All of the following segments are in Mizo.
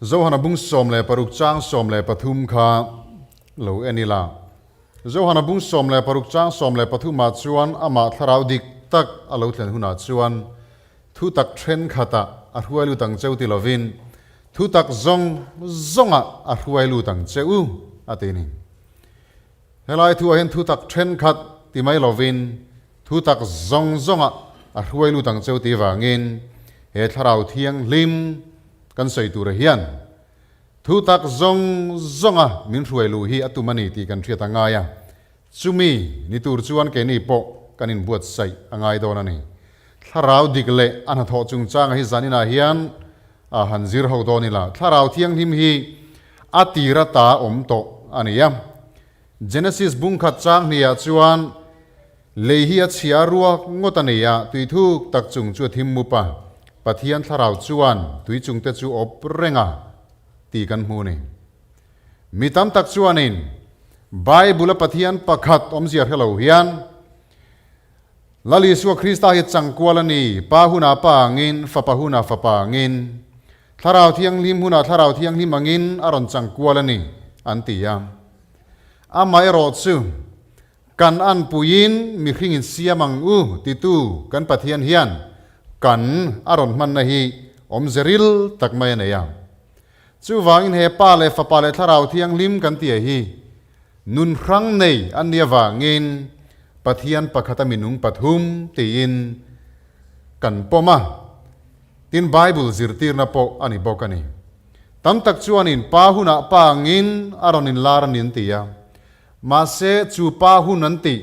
Johana bung 16 chang 13 kha lo en ila. Johana bung 16 chang 13 ah chuan amah thlarau dik tak a lo thlen hunah chuan thu tak thenkhatah a hruai lut ang cheu ti lovin thu tak zawng zawngah a hruai lut ang che u a ti ni. Helai thuah hian thu tak thenkhat ti mai lovin thu tak zawng zawngah a hruai lut ang cheu ti vangin he thlarau thianghlim kan sawi tura hian thu tak zawng zawnga min hruai luh hi a tum a ni tih kan hriat a ngai a, chumi ni tur chuan keini pawh kan inbuatsaih a ngai dawn a ni. Thlarau dik leh a hnathawh chungchanga hi zaninah hian a han zir ho dawn ila, thlarau thianghlim hi a tir ata awm tawh a ni a. Genesis bungkhat chang hniah chuan Lei hi a chhia ruak ngawt a nei a, tui thuk tak chung chu a thim mup a, Pathian thlarau chuan tui chungte chu awp reng a tih kan hmu a ni. Mi tam tak chuanin Bible-a Pathian pakhat awmzia hre lo hian Lal Isua Krista hi changkual a ni, Pa hunah Pa angin, Fapa hunah Fapa angin, Thlarau Thianghlim hunah Thlarau Thianghlim angin a rawn changkual a ni, an ti a. Amaherawh chu Kan anpuiin mihring in siam ang u titu kan Pathian hian kan a rawn hmanna hi awmze ril tak mai a nei a. Chuvangin he Pa leh Fapa leh Thlarau Thianghlim kan tia hi nun hrang nei an nih avangin Pathian pakhata minung pathum tiin kan pawm a, tin Bible zirtirna pawh a ni bawk a ni. Tam tak chuanin Pa hunah Pa angin a rawn inlar a ni an ti a. Mahse, chu pa hun an tih.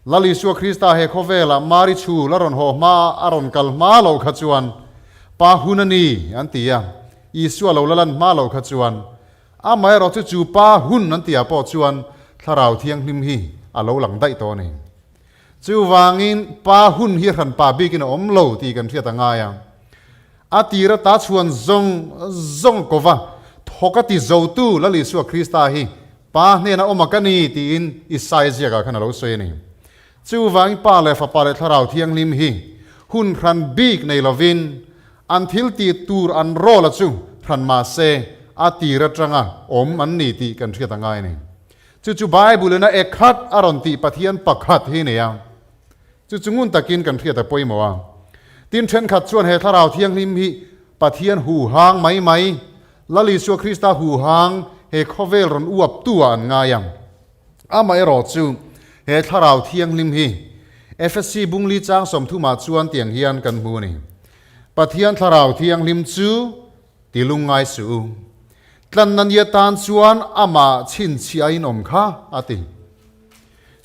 Lal Isua Krista he khawvelah Mari chhu la rawn haw hma a rawn kal hma loh kha chuan pa hun a ni an ti a, Isua lo la lan hma loh kha chuan. Amaherawh chu chu pa hun an tihah pawh chuan Thlarau Thianghlim hi a lo lang daih tawh a ni. Chuvangin pa hun hi hran pa bikin a awm lo tih kan hriat a ngai a. A tir ata chhuan zawng zawng kova thawk a ti zotu Lal Isua Krista hi Pa hnena awm a ka ni tiin Isaia ziakah khan a lo sawi a ni. Chuvangin Pa leh Fapa leh Thlarau Thianghlim hi hun hran bik nei lovin an thil tih tur an rawl a chu hran mah se a tir atanga awm an ni tih kan hriat a ngai a ni. Chu chu Bible in a ekhat a rawn tih Pathian pakhat hi nei a. Chu chu ngun takin kan hriat a pawimawh a. Tin thenkhat chuan he Thlarau Thianghlim hi Pathian huhang mai mai, Lal Isua Krista huhang he khawvel rawn uap tu ah an ngai a. Amaherawh chu he Thlarau Thianghlim hi Efesi bungli chang 30 ah chuan tiang hian kan hmu a ni. Pathian Thlarau Thianghlim chu ti lungngai suh u. Tlanna nia tan chuan amah chhinchhiah a inawm kha a ti.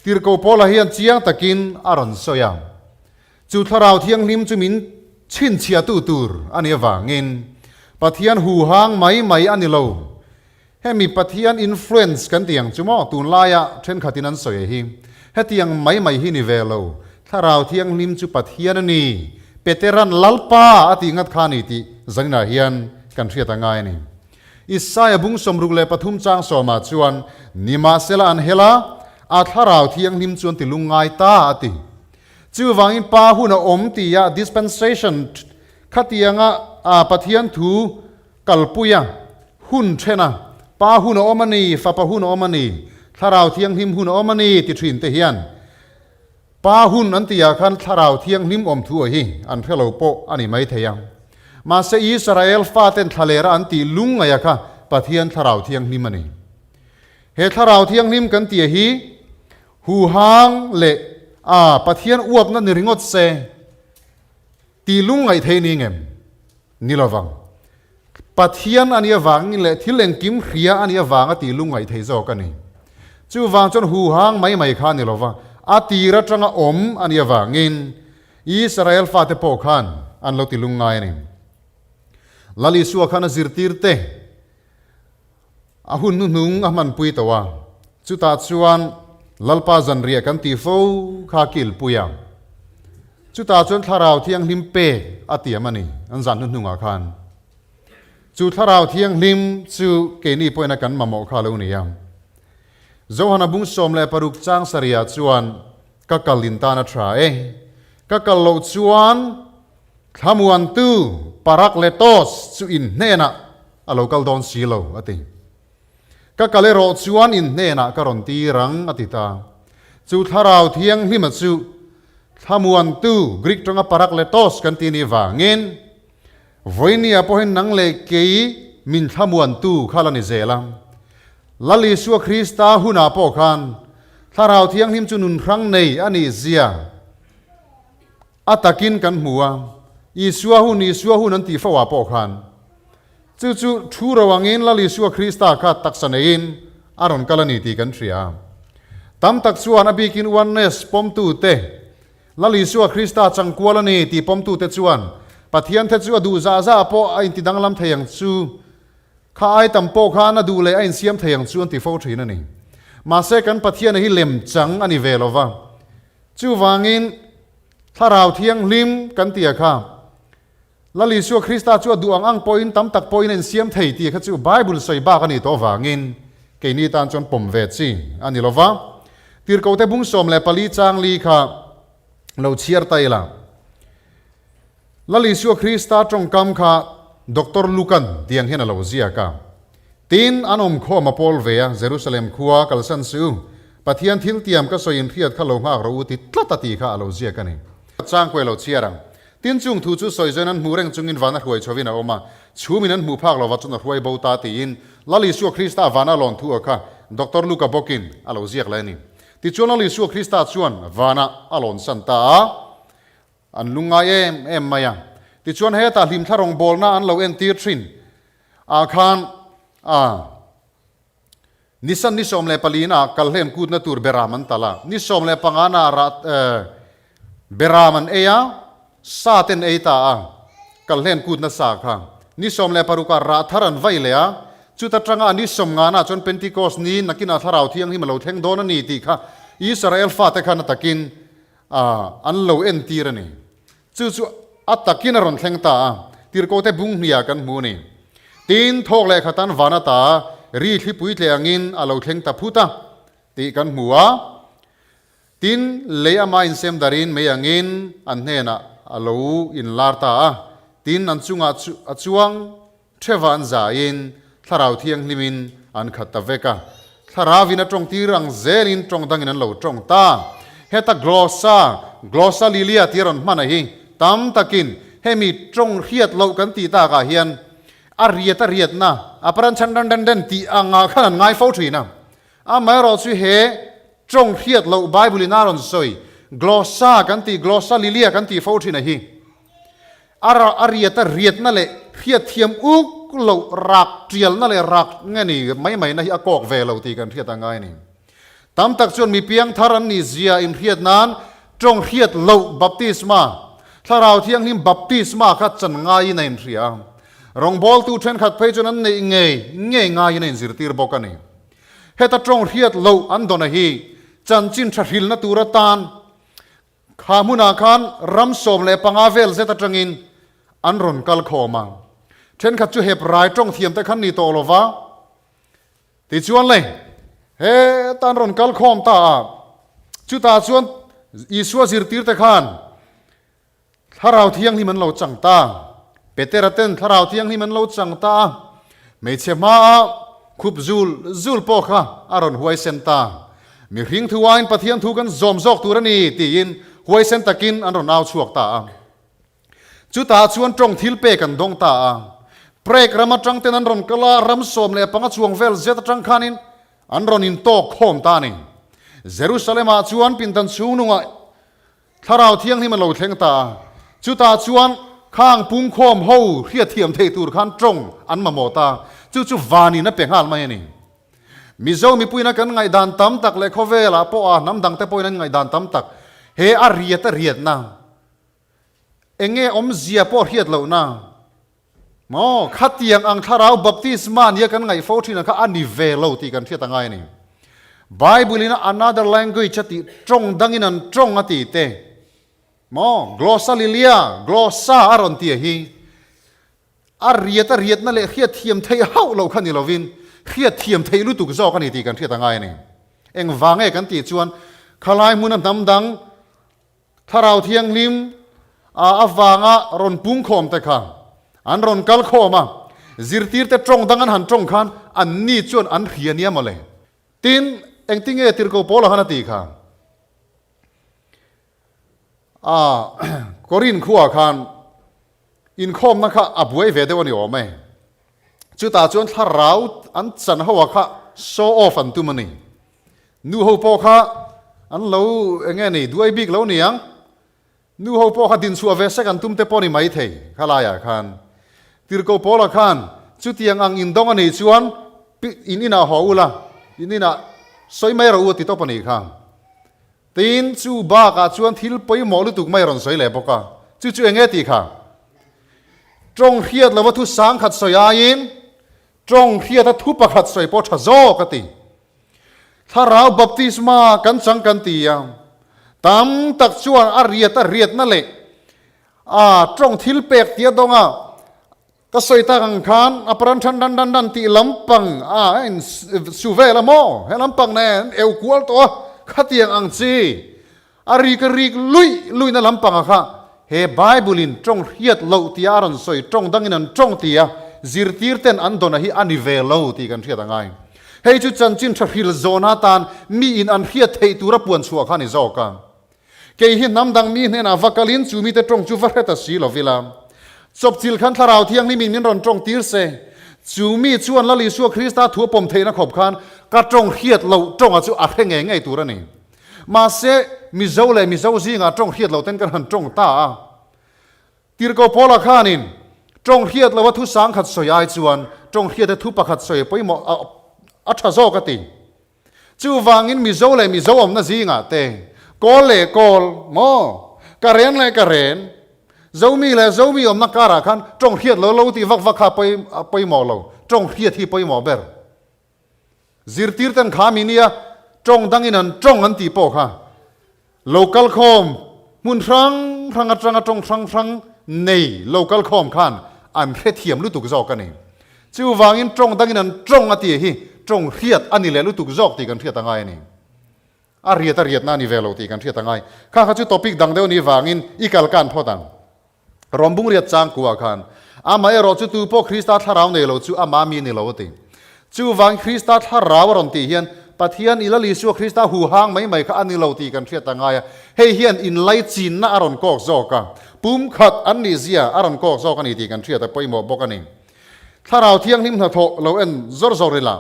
Tirhkoh Paula hian chiang takin a rawn sawi a. Chu Thlarau Thianghlim chu min chhinchhiahtu tur a nih avangin Pathian huhang mai mai a ni lo. Hemi Pathian influence kan tih ang chu maw tunlaia thenkhatin an sawi hi hetiang mai mai hi ni ve lo. Thlarau Thianghlim chu Pathian a ni, Peteran Lalpa a tih ngat kha a ni tih zaninah hian kan hriat a ngai a ni. Isaia bung 63 chang sawmah chuan, Nimahsela an hel a, a Thlarau Thianghlim chu an ti lungngai ta a ti. Chuvangin Pa hun a awm tia dispensation khatianga Pathian thu kalpuia hun thena Pa hun a awm a ni, Fapa hun a awm a ni, Thlarau Thianghlim hun a awm a ni ti thin te hian Pa hun an tihah khan Thlarau Thianghlim awm thu hi an hre lo pawh a ni mai thei a. Mahse Israel faten thlalera an tih lungngaih kha Pathian Thlarau Thianghlim a ni. He Thlarau Thianghlim kan tih hi Huhang leh a Pathian uapna ni ringawt se tih lungngaih thei ni ngem? Ni lovang. Pathian a nih avangin leh thil engkim hria a nih avanga tih lungngaih thei zawk a ni. Chuvang chuan huhang mai mai kha a ni lova, a tir atanga awm a nih avangin Israel fate pawh khan an lo ti lungngai a ni. Lal Isua khan a zirtirte A hun hnuhnung a hmanpui tawh a, chutah chuan Lalpa zanriah kan tih fo kha kilpui a. Chutah chuan Thlarau Thianghlim pek a tiam a ni, an zan hnuhnungah khan. Chu Thlarau Thianghlim chu keini pawhin a kan mamawh kha a lo ni a. Johana bung 16 chang sarihah chuan, Ka kal in tan a tha e, ka kal loh chuan Thlamuantu Parakletos chu in hnenah. a lo kal dawn si lo, a ti. Ka kal erawh chuan in hnenah ka rawn tir ang, a ti ta. Chu Thlarau Thianghlima chu Thlamuantu, Greek tawnga parakletos kan ti ni vangin, vawinia pawhin nang leh kei min thlamuantu kha la ni zel a. Lal Isua Krista hunah pawh khan Thlarau Thianghlim chu nun hrang nei a nih zia a takin kan hmu a, Isua hun, Isua hun an tih fo ah pawh khan chu chu thu ro angin Lal Isua Krista kha taksa neiin a rawn kal a ni tih kan hria. Tam tak chuan a bikin Oneness pawmtute, Lal Isua Krista changkual a ni tih pawmtute chuan Pathian the chu a duh zah zah pawh a inti danglam thei ang chu, kha ai tam pawh khan a duh leh a insiam thei ang chu an ti fo thin a ni. Mahse kan Pathiana hi lemchang a ni ve lo va. Chuvangin, Thlarau Thianghlim kan ti a kha, Lal Isua Krista chu a duh ang ang pawhin tam tak pawhin a insiam thei tih kha chu Bible sawi bak a nih tawh avangin keini tan chuan pawm ve chi a ni lo va. Tirhkohte bung 14 chang li kha lo chhiar ta ila. Lal Isua Krista tawngkam kha Doctor Lukan tiang hian a lo ziak a. Tin, an awm khawm a pawl ve a, Jerusalem khua kalsan suh u, Pathian thil tiam ka sawi inhriat kha lo nghak rawh u ti tlat a tih kha a lo ziak a ni. Changkuai lo chhiar ang. Tin, chung thu chu sawi zawn an hmuh reng chungin vana hruai chhovin a awm a, chhumin an hmuh phak lova chuan a hruai bo ta tiin Lal Isua Krista vana lawn thu a kha Doctor Luka bawkin a lo ziak leh a ni. Tichuan Lal Isua Krista chuan vana a lawn san ta a. An lungngai em em mai a. Tichuan hetah hlimthla rawngbawlna an lo entir thin ah khan a Nisan ni 14 ah kalhlen kutna tur beram an talh a, ni 15 na rah beram an ei a, sa ten ei ta a, kalhlen kutna sa kha. Ni 16 ah rah thar an vaih leh a, chuta tanga ni 50 ah chuan Pentecost ni nakinah Thlarau Thianghlim a lo thleng dawn a ni tih kha Israel fate khan a takin A, an lo entir a ni. Chu chu a takin a rawn thleng ta a, tirhkote bung hniah kan hmu a ni. Tin, thawk leh khatan van ata ri thlipui tle angin a lo thleng ta phut a tih kan hmu a. Tin, lei ama insem darin mei angin an hnenah a lo inlar ta a. Tin, an chungah chu a chuang Theva an zaiin Thlarau Thianghlimin an khat ta vek a. Thlarauin a tawng tir ang zelin tawng dangin an lo tawng ta. Heta Glossa, Glossa Lilia tih a rawn hman a hi tam takin hemi tawng hriat loh kan tih takah hian a riat a riatna, a paran chhan dan dan dan tih angah khan an ngai fo thin a. Amaherawh chu he tawng hriat loh Bible in a rawn sawi Glossa kan tih, Glossa Lilia kan tih fo thin a hi. A a riat a riatna leh hriatthiam uk loh rak tialna leh rak nge ni mai mai na hi a kawk ve lo tih kan hriat a ngai a ni. Tam tak chuan mi piangthar an nih zia inhriat nan tawng hriat loh baptisma, Thlarau Thianghlim baptisma kha chan ngaiin a inhria a. Rawngbawltu thenkhat phei chuan an neih ngei ngei ngaiin a inzirtir bawk a ni. Heta tawng hriat loh an dawn a hi chanchin tha hrilna tur atan Kha hmunah khan ram 15 vel zet atangin an rawn kal khawm a, thenkhat chu hep rai tawng thiam te khan ni tawh lo va. Tichuan le, heta an rawn kal khawm ta a, chutah chuan Isua zirtir te khan Thlarau Thianghlim an lo chang ta, Petera ten Thlarau Thianghlim an lo chang ta a, hmeichhe hmaa khup zul zul pawh kha a rawn huaisen ta. Mihring thu aiin Pathian thu kan zawm zawk tur a ni tiin huaisen takin an rawn au chhuak ta a. Chutah chuan tawng thil pek an dawng ta a. Prek ram atang ten an rawn kal a, ram 15 chuang vel zet atang khanin an rawn intawk khawm ta a ni. Jerusalem-ah chuan pindan chhungnungah Thlarau Thianghlim a lo thleng ta a, chutah chuan khang pungkhawm ho hriatthiam thei tur khan tawng an mamawh ta, chu chu vanin a pe nghal mai a ni. Mizo mipuina kan ngaihdan tam tak leh khawvelah pawha hnam dangte pawhin an ngaihdan tam tak he a riat a riatna, eng nge awmzia pawh hriat lohna, maw khatiang ang thlarau baptisma nia kan ngaih fo thin ang kha a ni ve lo tih kan hriat a ngai a ni. Bible in another language a tih tawng dangin an tawng a tih te, maw glossalilia, glossa a rawn ti a hi, A riat a riatna leh hriatthiam theih hauh loh kha ni lovin hriatthiam theih lutuk zawk a ni tih kan hriat a ngai a ni. Engvang nge kan tih chuan khalai hmuna hnam dang Thlarau Thianghlim a avanga rawn pungkhawm te kha an rawn kal khawm a. Zirtirte tawng dang an han tawng khan anni chuan an hria nia mawle. Tin, engtinge Tirhkoh Paula khan a tih kha? A, Korin khuaah khan inkhawmna kha a buai ve deuh a ni awm e. Chutah chuan thlarau an chan ho ah kha show off an tum a ni. Nu ho pawh kha an lo eng nge ni duai bik lo niang. Nu ho pawh kha dinchhuah ve sek an tum te pawh ni mai thei kha laiah khan. Tirhkoh Paula khan chutiang ang indawng a nih chuan in inah haw ula, in inah sawi mai rawh u a ti tawp a nih kha. Tin, chu bakah chuan thil pawimawh lutuk mai a rawn sawi leh bawk a, chu chu eng nge tih kha? Tawng hriat lova thu sang khat sawi aiin tawng hriata thu pakhat sawi pawh tha zawk a ti. Thlarau baptisma kan chang kan ti a, tam tak chuan a riat a riatna leh a tawng thil pek tia dawnga Ka sawi tak ang khan a paran than dan dan dan tih lampang a in su vel a maw? He lampang nen eu kual tawh a, khatiang ang chi a rik a rik luih luihna lampang a kha he Bible in tawng hriat loh tia a rawn sawi tawng dangin an tawng tia zirtir ten an dawna hi a ni ve lo tih kan hriat a ngai. Hei chu chanchin tha hril zawn atan mi in an hriat theih tura puan chhuah kha a ni zawk a. Kei hi hnam dang mi hnenah va kalin chu mite tawng chu va hre ta si lo ila. Chawpchilh khan Thlarau Thianghlimin min rawn tawng tir se, chu mi chuan Lal Isua Krista thu a pawm theihna khawp khan ka tawng hriat loh tawnga chu a hre ngei ngei tur a ni. Mahse, Mizo leh Mizo zingah tawng hriat loh ten kan han tawng ta a. Tirhkoh Paula khanin tawng hriat loha thu sang khat sawi ai chuan tawng hriata thu pakhat sawi pawimawh a tha zawk a ti. Chuvangin Mizo leh Mizo awmna zingah te, Kawl leh Kawl, maw? Ka ren leh ka ren, Zomi leh Zomi awmna karah khan tawng hriat lo lo tih vak vak kha a pawimawh lo, tawng hriat hi pawimawh ber. Zirtir ten kha mi nia tawng dangin an tawng an tih pawh kha lo kal khawm hmun hrang hrang atanga tawng hrang hrang nei lo kal khawm khan an hrethiam lutuk zawk a ni. Chuvangin tawng dangin an tawng a tih hi tawng hriat a ni leh lutuk zawk tih kan hriat a ngai a ni. A riat a riatna a ni ve lo tih kan hriat a ngai. Kha kha chu topic dang deuh a nih vangin i kal kan phawt ang. Rawmbung riat changkua khan amaherawh chu tu pawh Krista thlarau nei lo chu ama mi ni lo a ti. Chuvang Krista thlarau a rawn tih hian Pathian i Lal Isua Krista huhang mai mai kha a ni lo tih kan hriat a ngai a. Hei hian inlaichinna a rawn kawk zawk a, pumkhat an nih zia a rawn kawk zawk a ni tih kan hriat a pawimawh bawk a ni. Thlarau Thianghlim hnathawh lo en zawr zawr ila,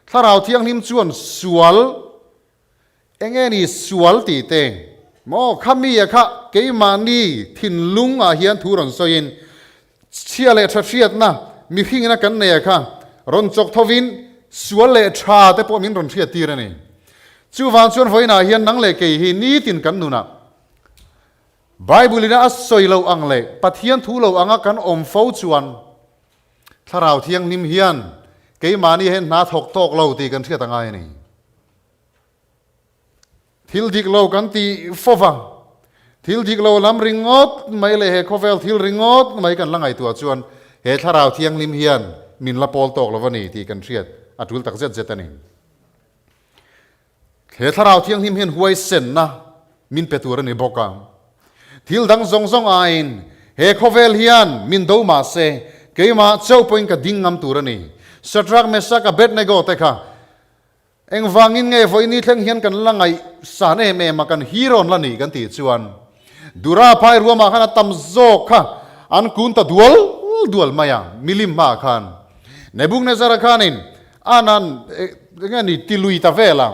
Thlarau Thianghlim chuan sual Enge ni sual tih te? Maw kha mi a kha keimahni thinlung ah hian thu rawn sawiin chhia leh tha hriatna mihringina kan nei a kha rawn chawk thovin sual leh tha te pawh min rawn hriat tir a ni. Chuvang chuan vawiinah hian nang leh kei hi nitin kan nunah Bible ina a sawi loh ang leh Pathian thu lo anga kan awm fo chuan Thlarau Thianghlim hian keimahni hian hna thawk tawk lo tih kan hriat a ngai a ni. Thil dik lo kan ti fo va, thil dik lo lam ringawt mai leh he khawvel thil ringawt mai kan la ngaihtuah chuan he Thlarau Thianghlim hian min la pawl tawk lo va ni tih kan hriat a tul tak zet zet a ni. He Thlarau Thianghlim hian huaisenna min pe tur a ni bawk a. Thil dang zawng zawng aiin he khawvel hian min do mah se keimah chauh pawhin ka ding ngam tur a ni. Shadrach, Meshach, Abednego te kha Engvangin nge vawiini thleng hian kan la ngaihsan em em a, kan hero an la ni kan tih chuan Dura phai ruamah khan a tam zawk kha an kun ta dual dual mai a, milim hmaah khan Nebuchadnezzar-a khanin an han enge ni ti lui ta vel a,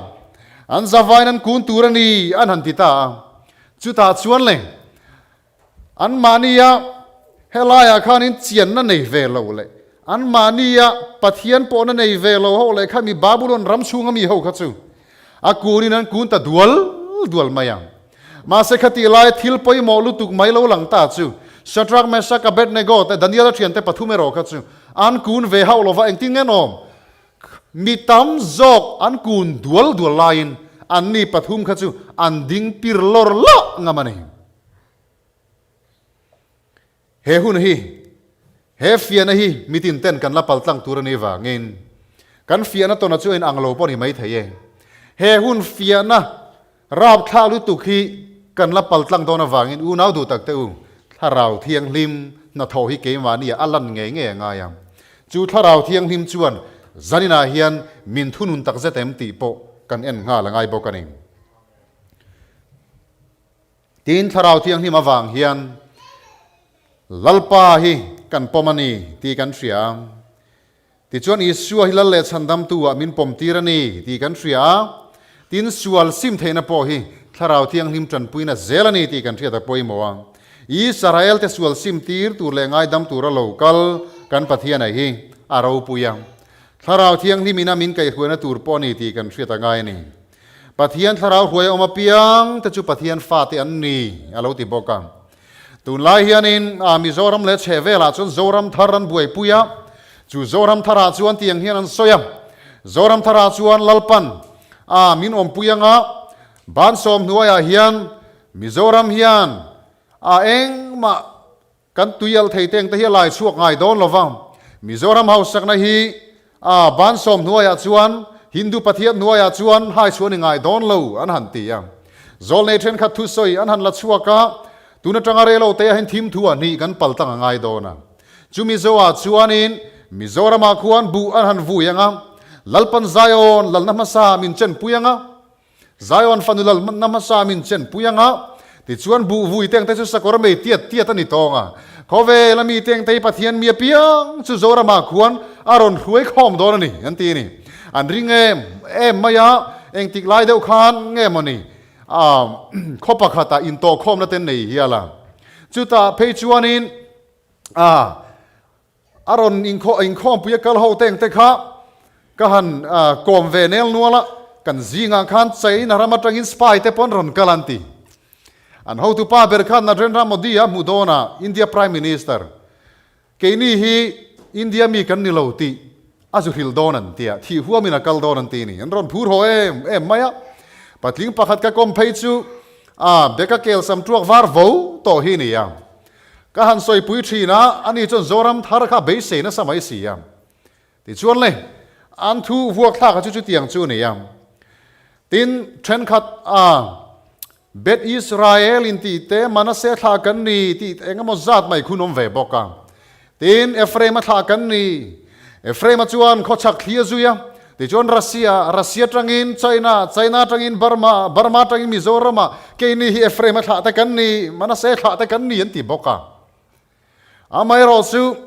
an zavain an kun tur a ni an han ti ta a, chutah chuan le Anmahnia helaiah khanin chianna nei ve lo leh anmahnia Pathian pawhna nei ve lo ho leh khami Babulon ram chhunga mi ho kha chu a kunin an kun ta dual dual mai ang. Mahse khatih lai thil pawimawh lutuk mai lo lang ta chu Shadrach, Meshach, Abednego te Daniela thiante pathum erawh kha chu an kun ve hauh lova engtin nge nawm Mi tam zawk an kun dual dual laiin anni pathum kha chu an ding pir lawr lah ngam a ni. He hun hi, he fiahna hi mitin ten kan la paltlang tur a nih vangin kan fiahna tawna chu a inang lo pawh a ni maithei e. He hun fiahna rapthlak lutuk hi kan la paltlang dawn avangin unau duh tak te u, Thlarau Thianghlim hnathawh hi keimahni ah a lan ngei ngei a ngai a. Chu Thlarau Thianghlim chuan zaninah hian min thunun takzet em tih pawh kan en nghal a ngai bawk a ni. Tin, Thlarau Thianghlim avang hian Lalpa hi kan pawm a ni tih kan hria a. Tichuan Isua hi Lal leh Chhandamtu ah min pawm tir a ni tih kan hria a. Tin, sual sim theihna pawh hi Thlarau Thianghlim tanpuina zel a ni tih kan hriat a pawimawh a. Israel te sual sim tir tur leh ngaidam tura lo kal kan Pathiana hi a ropui a. Thlarau Thianghlim ina min kaihhruaina tur pawh a ni tih kan hriat a ngai a ni. Pathian thlarau hruai a awm apiang te chu Pathian fate an ni, a lo ti bawk a. Tunlai hianin Mizoram leh chheh velah chuan Zoram thar an buaipui a, chu Zoram tharah chuan tiang hian an sawi a, Zoram tharah chuan Lalpan a min awmpui anga Bansawm hnuaiah hian Mizoram hian a engmah Kan tuial thei teng te hi a lai chhuak ngai dawn lo va, Mizoram hausakna hi a bansawm hnuaiah chuan Hindu Pathian hnuaiah chuan hai chhuah ni ngai dawn lo an han ti a. Zawlnei thenkhat thusawi an han la chhuak a, tun atanga rei lo te ah hian thim thu ah hnih kan pal tlang a ngai dawn a. Chu Mizo ah chuanin Mizoramah khuan buh an han vui ang a, Lalpan Zion lalna hmasa min chenpui ang a, Zion fanu lal na hmasa min chen pui ang a, tichuan buh vui teng te chu sakawr mei tiat tiat a ni tawng a. Khawvel a mi teng te hi Pathian mi apiang chu Zoramah khuan a rawn hruai khawm dawn a ni, an ti a ni. An ring em em mai a, engtik lai deuh khan nge maw ni, khaw pakhatah intawhkhawmna te nei hial a. Chutah phei chuanin a. A rawn inkhawmpui a kal ho teng te kha ka han kawm ve nel nual a, kan zingah khan China ram atangin spy te pawn rawn kal an ti. An hotupa ber khan Narendra Modi a hmu dawn a, India Prime Minister. Keini hi India mi kan ni lo tih a zu hrilh dawn an ti a, thih huamin a kal dawn an ti ni. An rawn phur haw em em mai a. Patling pakhat ka kawm phei chu a beka kel sam tuak var vo tawh hi ni a. Ka han sawipui thin a, ani chuan Zoram thar kha beisei nasa mai si a. Tichuan le, an thu vuak thlak a chu chutiang chu a ni a. Tin, thenkhat a Bet Israel in tih te, Manase thlah kan ni tih eng emaw zat mai khun awm ve bawk a. Tin, Ephraim-a thlah kan ni. Ephraim-a chuan khawchhak thli a zui a. Tichuan Russia, Russia tangin China, China tangin Burma, Burma tangin Mizoram-ah keini hi Ephraim-a thlah te kan ni, Manase thlah te kan ni an ti bawk a. Amaherawh chu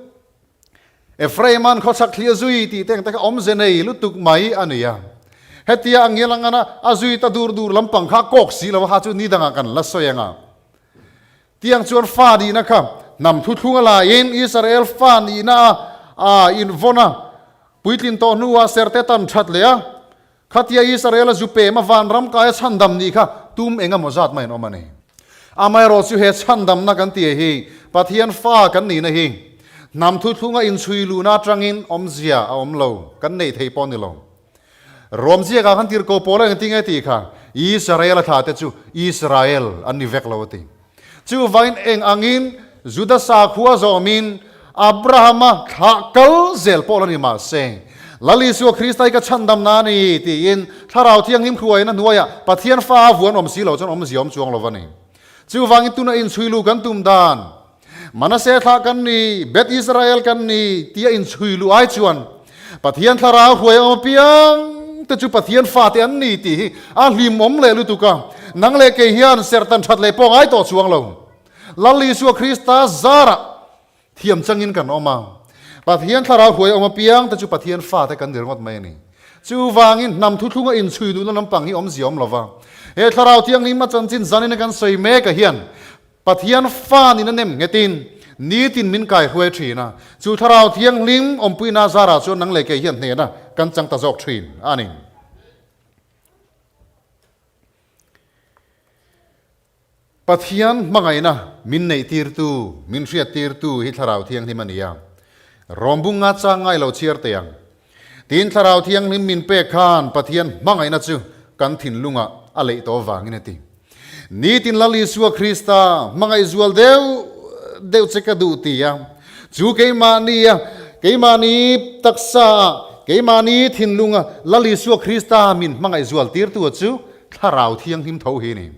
Ephraim-a'n khawchhak thli a zui tih te ang te kha awmze nei lutuk mai a ni a. Hetia a ngial ang a, a zui ta dur dur lampang kha a kawk si lo a, ha chu ni dangah kan la sawi ang a. Tiang chuan fa nihna kha hnam thuthlung a laiin Israel fa nihna a invawn a, puitlin tawh hnuah serte tan that leh a, khatia Israel a zu pem a vanram kaia chhandam nih kha tum eng emaw zat maiin awm a ni. Amaherawh chu he chhandamna kan tih hi Pathian fa kan nihna hi hnam thuthlunga inchhui luhna atangin awmzia a awm lo, kan neih thei pawh a ni lo. Rom ziakah khan tirhkoh pawl a engtin nge tih kha, Israel a thlahte chu Israel an ni vek lo a ti. Chuvangin eng angin Juda sakhua zawmin Abrahama thlah kal zel pawh la ni mah se, Lal Isua Krista hi ka chhandam na a ni tiin Thlarau Thianghlim hruaina hnuaiah Pathian fa a vuan awm si lo chuan awmzia awm chuang lo a ni. Chuvangin tuna inchhui lu kan tum dan, Manase thlah kan ni, Beth Israel kan ni tia inchhui luh ai chuan Pathian thlarau hruai awm apiang te chu Pathian fate an ni tih hi a hlimawm leh lutuk a. Nang leh kei hian serhtan that leh pawh ngai tawh chuang lo. Lal Isua Krista zarah thiam changin kan awm a. Pathian thlarau hruai awm apiang te chu Pathian fate kan ni ringawt mai a ni. Chuvangin hnam thuthlunga inchhui luhna lampang hi awmzia awm lova. He thlarau thianghlim a chanchin zanin a kan sawi mekah hian Pathian fan in a nem nghetin nitin min kai hruai thin a, chu Thlarau Thianghlim awmpuina zarah chuan nang leh kei hian hnehna kan chang ta zawk thin a ni. Pathian hmangaihna min neihtirtu, min hriattirtu hi Thlarau Thianghlim a ni a. Rawmbunga chang ngai lo chhiar teh ang. Tin, Thlarau Thianghlim min pek khan Pathian hmangaihna chu kan thinlungah a leih tawh vangin a ti. Nitin Lal Isua Krista hmangaih zual deuh deuh che ka duh ti a, chu keimahni a, keimahni taksa a, keimahni thinlunga Lal Isua Krista min hmangaih zual tirtu a chu Thlarau Thianghlim tho hi a ni.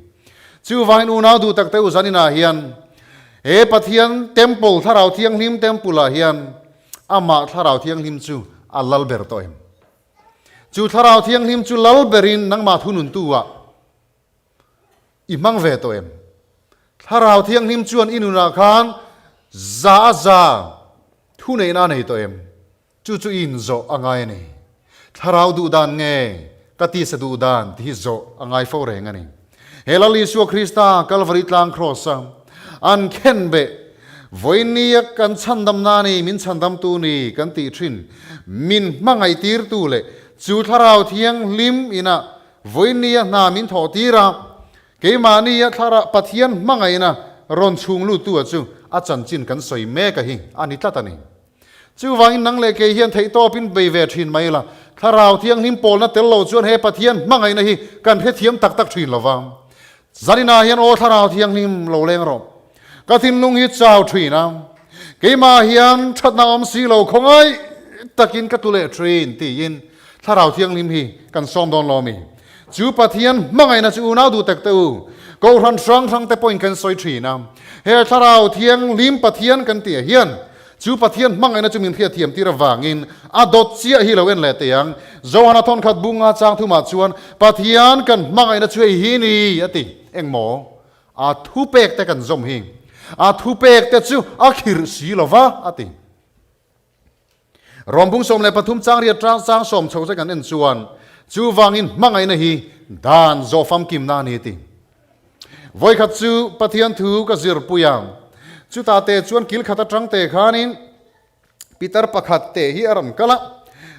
Chuvangin unau duh takte u zaninah hian he Pathian Temple, Thlarau Thianghlim Temple ah hian, Amah Thlarau Thianghlim chu a lal ber tawh em? Chu Thlarau Thianghlim chu lal berin nangmah thununtu ah i hmang ve tawh em? Thlarau Thianghlim chuan i nunah khan za a za thuneihna a nei tawh em? Chu chu i inzawh a ngai a ni. Thlarau duh dan nge ka tisa duh dan tih hi zawh a ngai fo reng a ni. He Lal Isua Krista Kalvari tlang Kraws-a an khenbeh vawinia kan chhandamna ni, min chhandamtu ni kan tih thin, min hmangaihtirtu leh chu Thlarau Thianghlim ina vawinia hna min thawhtir a, keimahnia Thlarau Pathian hmangaihna rawn chhung luttu a chu a chanchin kan sawi mek a hi a ni tlat a ni. Chuvangin nang leh kei hian theihtawpin bei ve thin mai la, Thlarau Thianghlim pawlna tel lo chuan he Pathian hmangaihna hi kan hrethiam tak tak thin lo vang. Zaninah hian aw Thlarau Thianghlim lo leng rawh. Ka thinlung hi chau thin a, keimah hian thatna awm si lo khawngaih takin ka tlu leh thin tiin Thlarau Thianghlim hi kan sawm dawn lo mi? Chu Pathian hmangaihna chu unau duh tak te u, Kohhran hrang hrang te pawhin kan sawi thin a, he Thlarau Thianghlim Pathian kan tih ah hian Chu Pathian hmangaihna chu min hriatthiam tir avangin a dawt chiah hi lo en leh teh ang. Johana thawnkhat bunga chang thumah chuan Pathian kan hmangaihna chu hei hi ni a ti. Engmaw? A thupek te kan zawm hi. A thupek te chu a khirh si lo va a ti. Rawmbung 13 chang riat chang 10 chho che kan en chuan chuvangin hmangaihna hi dan zawh famkimna a ni a ti. Vawikhat chu Pathian thu ka zirpui a, chutah te chuan kil khat atang te khanin Peter pakhat te hi a rawn kal a,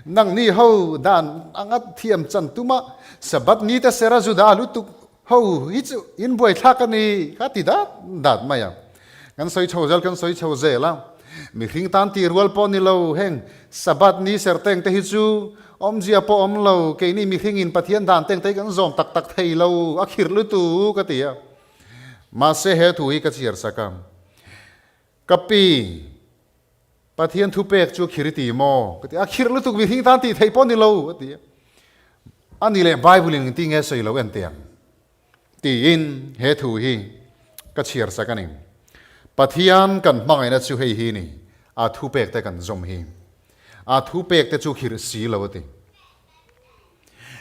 Nangni ho dan anga thiam chan tum a, Sabbath ni te sera Juda lutuk ho hi chu in buaithlak a ni kha ti dat dat mai a. Kan sawi chho zel kan sawi chho zel a, mihring tan ti rual pawh ni lo heng Sabbath ni serteng te hi chu Awmzia pawh awm lo, keini mihringin Pathian dan teng te hi kan zawm tak tak thei lo, a khirh lutuk a ti a. Mahse he thu hi ka chhiar sak a, Ka pi, Pathian thu pek chu a khir i ti maw? Ka ti a, a khirh lutuk mihring tan tih theih pawh ni lo a ti a. A ni leh Bible in engtin nge sawi lo en teh ang tiin he thu hi ka chhiar sak a ni. Pathian kan hmangaihna chu hei hi ni, a thu pek te kan zawm hi. A thu pek te chu khirh si lo a ti.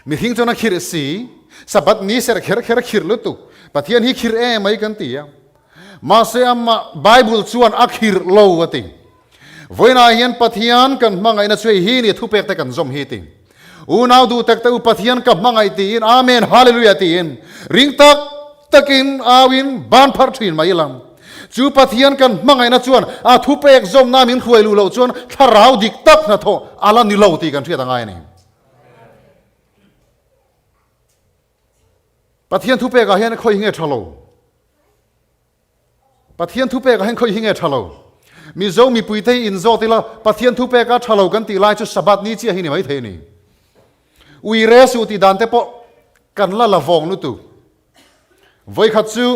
Mihring chuan a khirh si, Sabbath ni serh kher kher a khirh lutuk, Pathian hi khirh em mai kan ti a. Mahse amah Bible chuan a khirh lo a ti. Vawiinah hian Pathian kan hmangaihna chu hei hi ni thu pek te kan zawm hi ti. Unau duh tak te u Pathian ka hmangaih tiin Amen Hallelujah tiin ring tak takin auin ban phar thin mai ila. Chu Pathian kan hmangaihna chuan a thupek zawmna min hruai luh loh chuan thlarau dik tak hnathawh a la ni lo tih kan hriat a ngai a ni. Pathian thupekah hian khawi hi nge tha lo? Pathian thupekah hian khawi hi nge tha lo? Mizo mipuite hi inzawt ila Pathian thupeka tha lo kan tih lai chu Sabbath ni chiah hi ni maithei a ni. Uire suh tih dan te pawh kan la la vawng lutuk. Vawikhat chu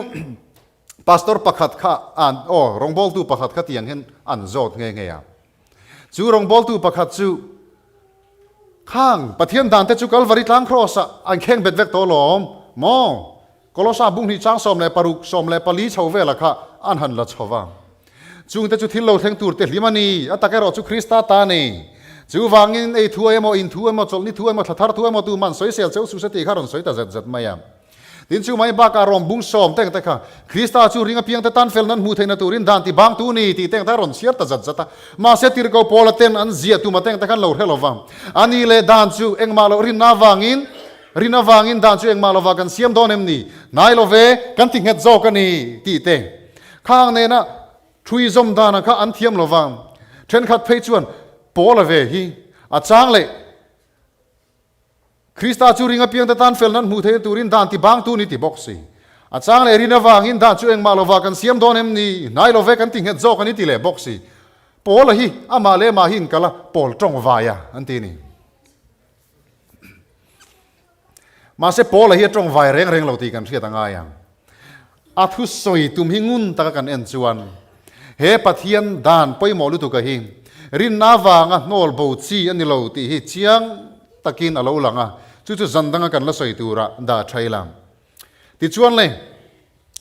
Pastor pakhat kha an aw rawngbawltu pakhat kha tiang hian an zawt nghe nghe a. Chu rawngbawltu pakhat chu khang Pathian dan te chu Kalvari tlang cross ah an kheng bet vek tawh lawm maw? Kolosa bung hnih chang 16 14 chho vela kha an han la chho va. Chung te chu thil lo thleng tur te hlim a ni, a tak erawh chu Krista ta a ni. Chuvangin ei thu emaw, in thu emaw, chawlhni thu emaw, thla thar thu emaw tuman sawisel cheu suh se tih kha rawn sawi ta zet zet mai a. Tin chu mai bakah rawng bung sawm teng te kha Krista chu ring apiang te tan fel nan hmuh theihna turin dan ti bang tu ni tih teng te a rawn chhiar ta zat zat a. Mahse tirhkoh Paula ten an ziah tuma teng te khan lo hre lova. A ni leh dan chu engmah loh rinna avangin rin avangin dan chu engmah lova kan siam dawn em ni? Hnai lo ve, kan ti nghet zawk a ni tih te khang nena thui zawm dana kha an thiam lova. Thenkhat phei chuan Paula ve hi a chang leh Krista chu ring apiangte tan fel nan hmuh theihna turin dan ti bangtu ni ti bawk si. A chang leh rin avangin dan chu engmah lova kan siam dawn em ni? Hnai lo ve kan ti nghet zawk a ni ti leh bawk si. Paula hi amah leh amah hi inkal a, Paul tawng vai a an ti a ni. Mahse Paula hi a tawng vai reng reng lo tih kan hriat a ngai ang. A thusawi tum hi ngun taka kan en chuan he Pathian dan pawimawh lutuka hi rinna avanga hnawl bo chi a ni lo tih hi chiang takin a lo lang a, chu chu zan danga kan la sawi tura dah tha ila. Tichuan le,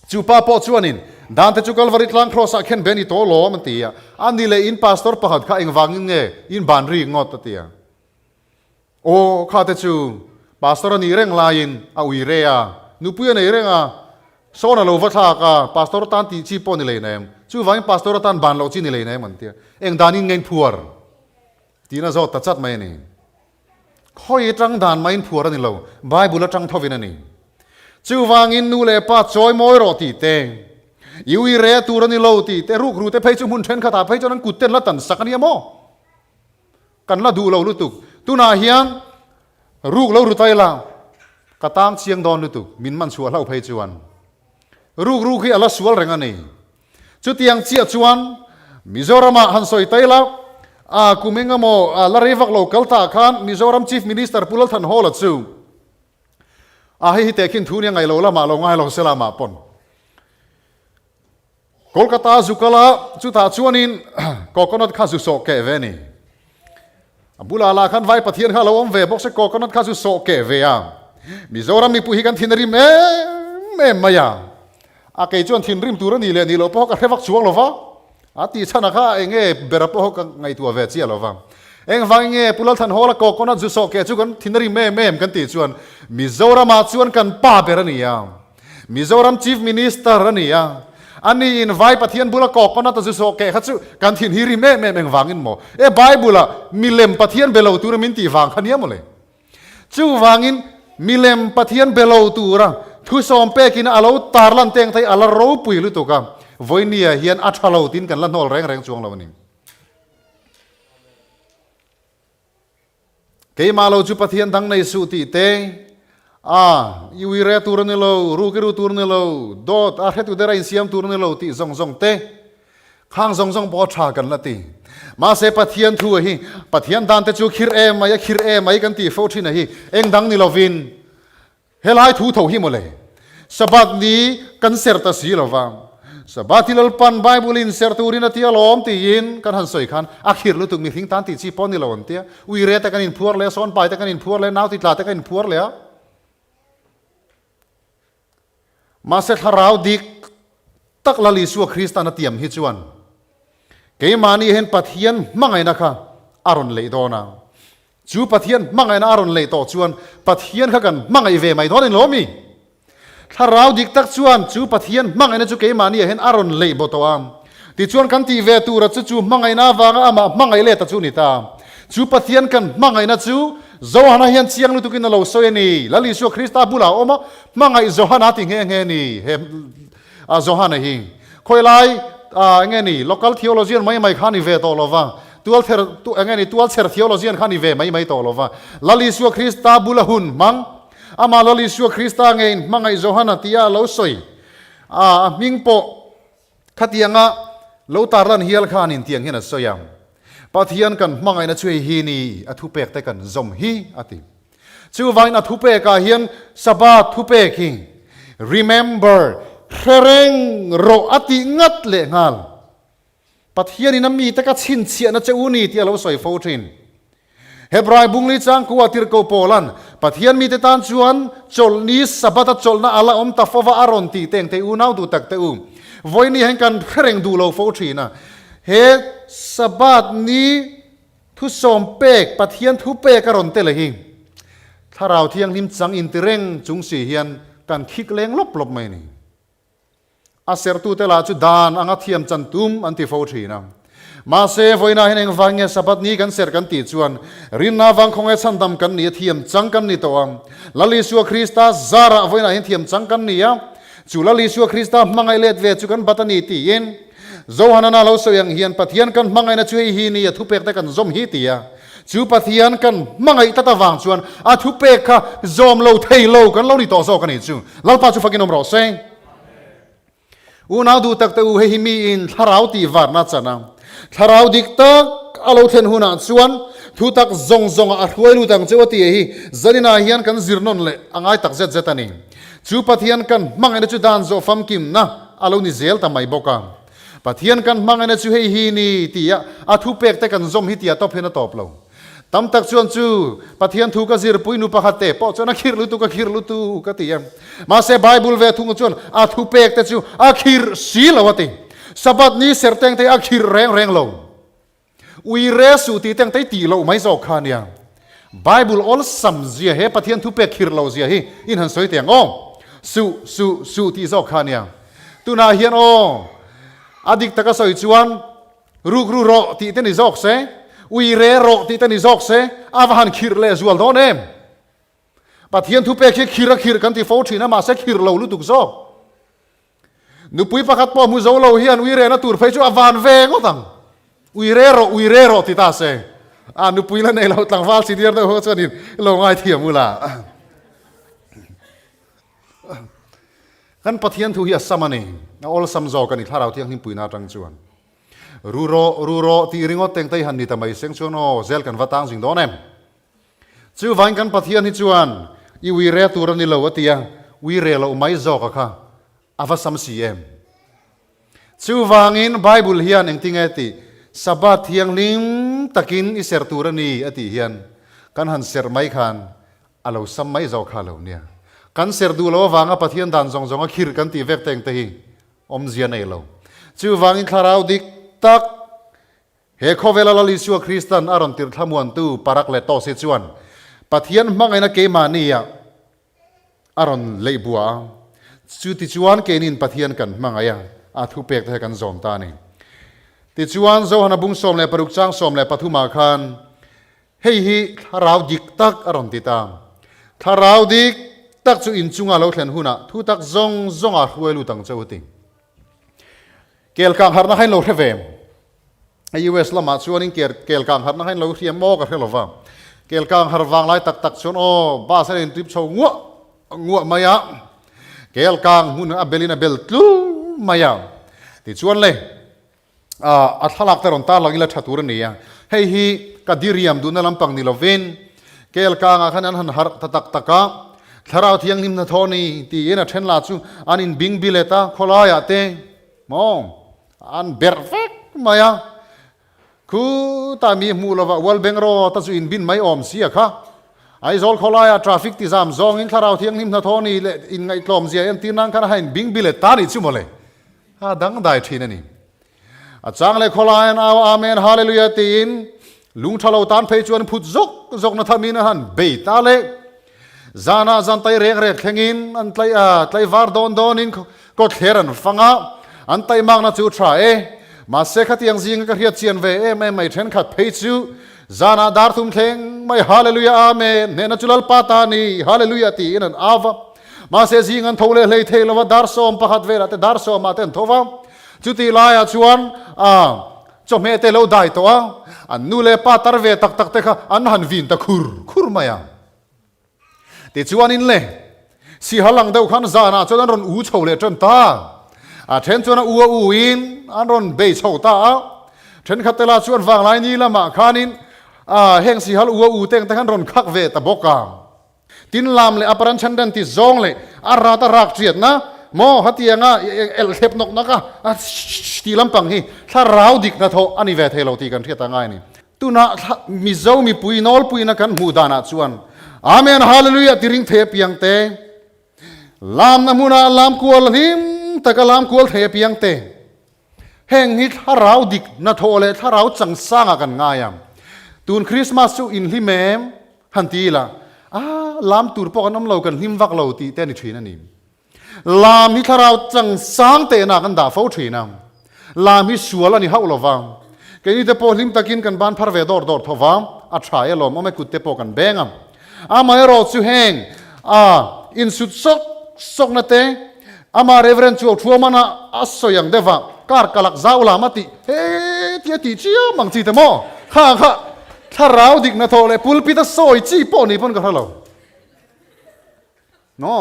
chu pa pawh chuanin Dan te chu Kalvari tlang Kraws ah khen be ni tawh lawm an ti a. A ni leh in pastor pakhat kha engvangin nge in ban rik ngawt a ti a. Aw kha te chu pastor a nih reng laiin a ui re a, nupui a nei reng a, sawn a lo va thlak a, pastor tan tih chi pawh ni lei na em, chuvangin pastor atan ban loh chi ni lei na em an ti a. Eng danin nge in phuar? Tiin a zawt ta chat mai a ni. Khawi atang dan maiin phuar a ni lo, Bible atang thovin a ni. Chuvangin nu leh pa chawi mawi rawh tih te, i ui re tur a ni lo tih te, rukru te phei chu hmun thenkhatah phei chuan an kut ten la tan sak a nia maw? Kan la duh lo lutuk. Tunah hian ruk lo ru ta ila, ka tang chiang dawn lutuk, min man chhuah hlauh phei chuan. Ruk ruk hi a la sual reng a ni. Chutiang chiah chuan Mizoramah han sawi ta ila, a kum eng emaw la rei vak lo kal ta khan Mizoram Chief Minister Pu Lalthanhawla chu a hei hi tehkhin thu nia ngaih lo lamah lo ngai lo se lamah pawn Kolkata zu kal a, chutah chuanin coconut kha zu sawh keh ve a ni. A bulah lah khan vai Pathian kha a lo awm ve bawk se coconut kha zu sawh keh ve a. Mizoram mipui hi kan thin a rim em em mai a. A kei chuan thinrim tur a nih leh nih loh pawh ka hre vak chuang lo va, a tih chhan ah kha eng nge bera pawh ka ngaihtuah ve chiah lo va. Engvang nge Pu Lalthanhawla coconut zu sawh keh chu kan thin a rim em em kan tih chuan Mizoramah chuan kan pa ber a ni a, Mizoram Chief Minister a ni a, a niin vai Pathian bula coconut a zu sawh keh kha chu kan thin hi rim em em engvangin maw? E Bible ah milem Pathian be lo tura min tih vang kha nia maw le? Chuvangin, milem Pathian be lo tura thusawm pekin a lo tarlan teng thei a la ropui lutuk a, vawinia hian a tha lo tiin kan la hnawl reng reng chuang lo a ni. Keimah lo chu Pathian dang nei suh tih te, a, i ui re tur a ni lo, ruk i ru tur a ni lo, dawt a hretu dera insiam tur a ni lo tih zawng zawng te, Khang zawng zawng pawh a tha kan la ti. Mahse Pathian thu a hi, Pathian dan te chu khir em mai a khir em mai kan tih fo thin a hi, eng dang ni lovin helai thu tho hi mawle. Sabbath ni kan ser ta si lova, Sabbath hi Lalpan Bible in ser turin a ti alawm tiin kan han sawi khan a khir lutuk mihring tan tih chi pawh ni lo an tia. Uire te kan inphuar leh a, sawnpai te kan inphuar leh a, nau titla te kan inphuar leh a. Mahse thlarau dik tak Lal Isua Kristan a tiam hi chuan keimahni hian Pathian hmangaihna kha a rawn leih dawn a. Chu Pathian hmangaihna a rawn leih tawh chuan Pathian kha kan hmangaih ve mai dawn a ni lo mi? Thlarau dik tak chuan chu Pathian hmangaihna chu keimahni ah hian a rawn leih baw tawh a. Tichuan kan tih ve tura chu chu hmangaihna avanga amah hmangaih let a chu ni ta. Chu Pathian kan hmangaihna chu Johana hian chiang lutukin a lo sawi a ni. Lal Isua Krista bulah a awm a, hmangaih Johana ti nghe nghe ni he Johana hi. Khawilai enge ni local theologian mai mai kha ni ve tawh lova, tualther enge ni tualchher theologian kha ni ve mai mai tawh lova. Lal Isua Krista bula hun hmang, amah Lal Isua Krista ngeiin hmangaih Johana tia a lo sawi a, a hming pawh Khatianga lo tarlan hial khan intiang hian a sawi a, Pathian kan hmangaihna chu hei hi ni, a thupek te kan zawm hi, a ti. Chuvangin a thupekah hian Sabbath thupek hi remember, hre reng rawh a tih ngat leh nghal. Pathianin a mite ka chhinchhiahna che u ni tih a lo sawi fo thin. Hebrai bungli changkua tirhkoh Paulan, Pathian mite tan chuan chawlhni Sabbath-a chawlhna a la awm ta fova a rawn tih teng thei unau duh tak te u. Vawiin hian kan hre reng duh lo fo thin a. He Sabbath ni thusawm pek, Pathian thu pek a rawn tel hi Thlarau Thianghlim chang inti reng chung si hian kan khik leng lawp lawp mai a ni. A serhtute lah chu dan anga thiam chan tum an ti fo thin a. Mahse, vawiinah hian engvang nge Sabbath ni kan serh kan tih chuan rinna avang khawnge chhandam kan ni a, thiam chang kan ni tawh a. Lal Isua Krista zarah vawiinah hian thiam chang kan ni a, chu Lal Isua Krista hmangaih let ve chu kan bat a ni tiin Johanana lo sawi ang hian Pathian kan hmangaihna chu hei hi ni a thupek te kan zawm hi ti a. Chu Pathian kan hmangaih tlat avang chuan a thupek kha zawm lo thei lo kan lo ni tawh zawk a ni chu. Lalpa chu fakin awm rawh se. Unau duh tak te u, hei hi miin thlarau tih varna chan a, thlarau dik tak a lo thlen hunah chuan thu tak zawng zawngah a hruai lut ang cheu a tih hi zaninah hian kan zir nawn leh a ngai tak zet zet a ni. Chu Pathian kan hmangaihna chu dan zawh famkimna a lo ni zel ta mai bawk a. Pathian kan hmangaihna chu hei hi ni tih a, a thupek te kan zawm hi tia tawp hian a tawp lo. Tam tak chuan chu Pathian thu ka zirpui nu pakhat te pawh chuan a khirh lutuk a khirh lutuk a ti a. Mahse Bible ve thung chuan a thu pek te chu a khirh si lo a ti. Sabbath ni serteng te a khirh reng reng lo. Ui re suh tih teng te tih loh mai zawk kha a nia. Bible awlsam zia he Pathian thu pek khirh lo zia hi in han sawi teh ang aw. Suh suh suh tih zawk kha a nia. Tunah hian aw a dik taka sawi chuan Rukru rawh tih te ni zawk se, ui re rawh tih te ni zawk se, a va han khirh leh zual dawn em? Pathian thupek hi khirh a khirh kan ti fo thin a, mahse khirh lo lutuk zawk. Nupui pakhat pawh hmu zo lo hian ui rehna tur phei chu a van ve ngawt ang. Ui re rawh, ui re rawh ti ta se. A nupui la nei lo tlangval senior deuh ho chuanin lo ngaithiam ula. Kan Pathian thu hi a sam a ni, a awlsam zawk a ni Thlarau Thianghlim puina atang chuan. Ru rawh, ru rawh tih ringawt teng te hi han ni ta mai seng chuan aw, zel kan va tang zing dawn em? Chuvain kan Pathian hi chuan i ui re tur a ni lo a ti a, ui re loh mai zawk a kha a va sam si em? Chuvangin Bible hian engtinge tih, Sabbath thianghlim takin i serh tur a ni a tih hian kan han serh mai khan A lo sam mai zawk kha lo nia. Kan ser duh lo avanga Pathian dan zawng zawnga khirh kan tih vek teng te hi awmzia nei lo. Chuvangin thlarau dik tak he khawvela Lal Isua Kristan a rawn tirh thlamuantu Parakletos hi chuan Pathian hmangaihna keimahnia a rawn leih bua a. Chutichuan keinin Pathian kan hmangaih a, a thupek te kha kan zawm ta a ni. Tichuan Johana bung 16 chang 13 ah khan Hei hi thlarau dik tak a rawn ti ta. Thlarau dik tak chu inchunga lo thlen hunah thu tak zawng zawnga hruai lut ang che u ti. Kel kang harhna kha in lo hre ve. US lamah chuanin kel kang harhna kha in lo hria maw ka hre lo va. Kel kang har vang lai tak tak chuan aw bus a intrip chho nguah nguah mai a. Kel kang hmun a belin a bel tlul mai a. Tichuan le. A thlalak te rawn tarlang ila tha tur a ni a, hei hi ka diriam duhna lampang ni lovin kel kangah khan an han harh ta tak tak a, Thlarau Thianghlim hnathawh ni tiin a then lah chu an inbing bilet a, khawlaiah te maw an berh vek mai a, khutah mi hmuh lovah ual beng rawt a chu inbin mai awm si a kha. Aizawl khawlaiah traffic ti zam zawngin Thlarau Thianghlim hnathawh ni leh inngaihtlawm zia entir nan khan a han inbing bilet ta ni chu mawle. A dangdai thin a ni. A chang leh khawlai an au a, Amen, Hallelujah tiin lung tha lo tan phei chuan phut zawk zawk na thamin a han bei ta le. Zanah zan tai rek rek thlengin an tlai a, tlai var dawn dawnin kawtthler an fang a, an taimakna chu tha e. Mahse khatiang zinga ka hriat chian ve em em mai thenkhat phei chu zanah dar thum thleng mai Hallelujah, Amen, hnehna chu Lalpa ta a ni, Hallelujah tiin an au va. Mahse zing an tho leh hlei thei lo va, dar 11 velah te dar sawmah te an tho va. Chutih laiah chuan chawhmeh te lo dai tawh a, an nu leh pa tar ve tak tak te kha an han vin ta khur khur mai a. Tichuanin le, sihal ang deuh khan zanah chuan an rawn u chho leh tan ta. A then chuan a u a u in an rawn bei chho ta a. Thenkhat te lah chuan vanglai ni lamah khanin heng sihal u a u te ang te khan rawn khak ve ta bawk a. Tin lam leh a paran chhan dan ti zawng leh a rat a rak chiatna maw hatianga elh thlep nawk nawk a tih lampang hi thlarau dik hnathawh a ni ve thei lo tih kan hriat a ngai a ni. Tunah Mizo mipui nawlpuina kan hmuh danah chuan Amen Hallelujah ti ring thei apiang te, lamna hmunah lam kual hlim taka lam kual thei apiang te, heng hi thlarau dik hnathawh leh thlarau changsangah kan ngai a. Tun Christmas chu inhlim em? Han ti ila, a lam tur pawh kan awm lo, kan hlim vak lo tih te a ni thin a ni. Lam hi thlarau chang sang tehna kan dah fo thin a, lam hi sual a ni hauh lo va, keini te pawh hlim takin kan ban phar ve dawr dawr tho va, a tha e alawm awm e kut te pawh kan beng a. Amaherawh chu heng a insut sawk sawkna te, amah Reverend chu Thuamana a sawi ang deuh va, kar kalak zau lam a tih he tia tih chiam ang chi te maw? Kha kha Thlarau dik hnathawh leh pulpit a sawi chi pawh ni pawn ka hre lo. No.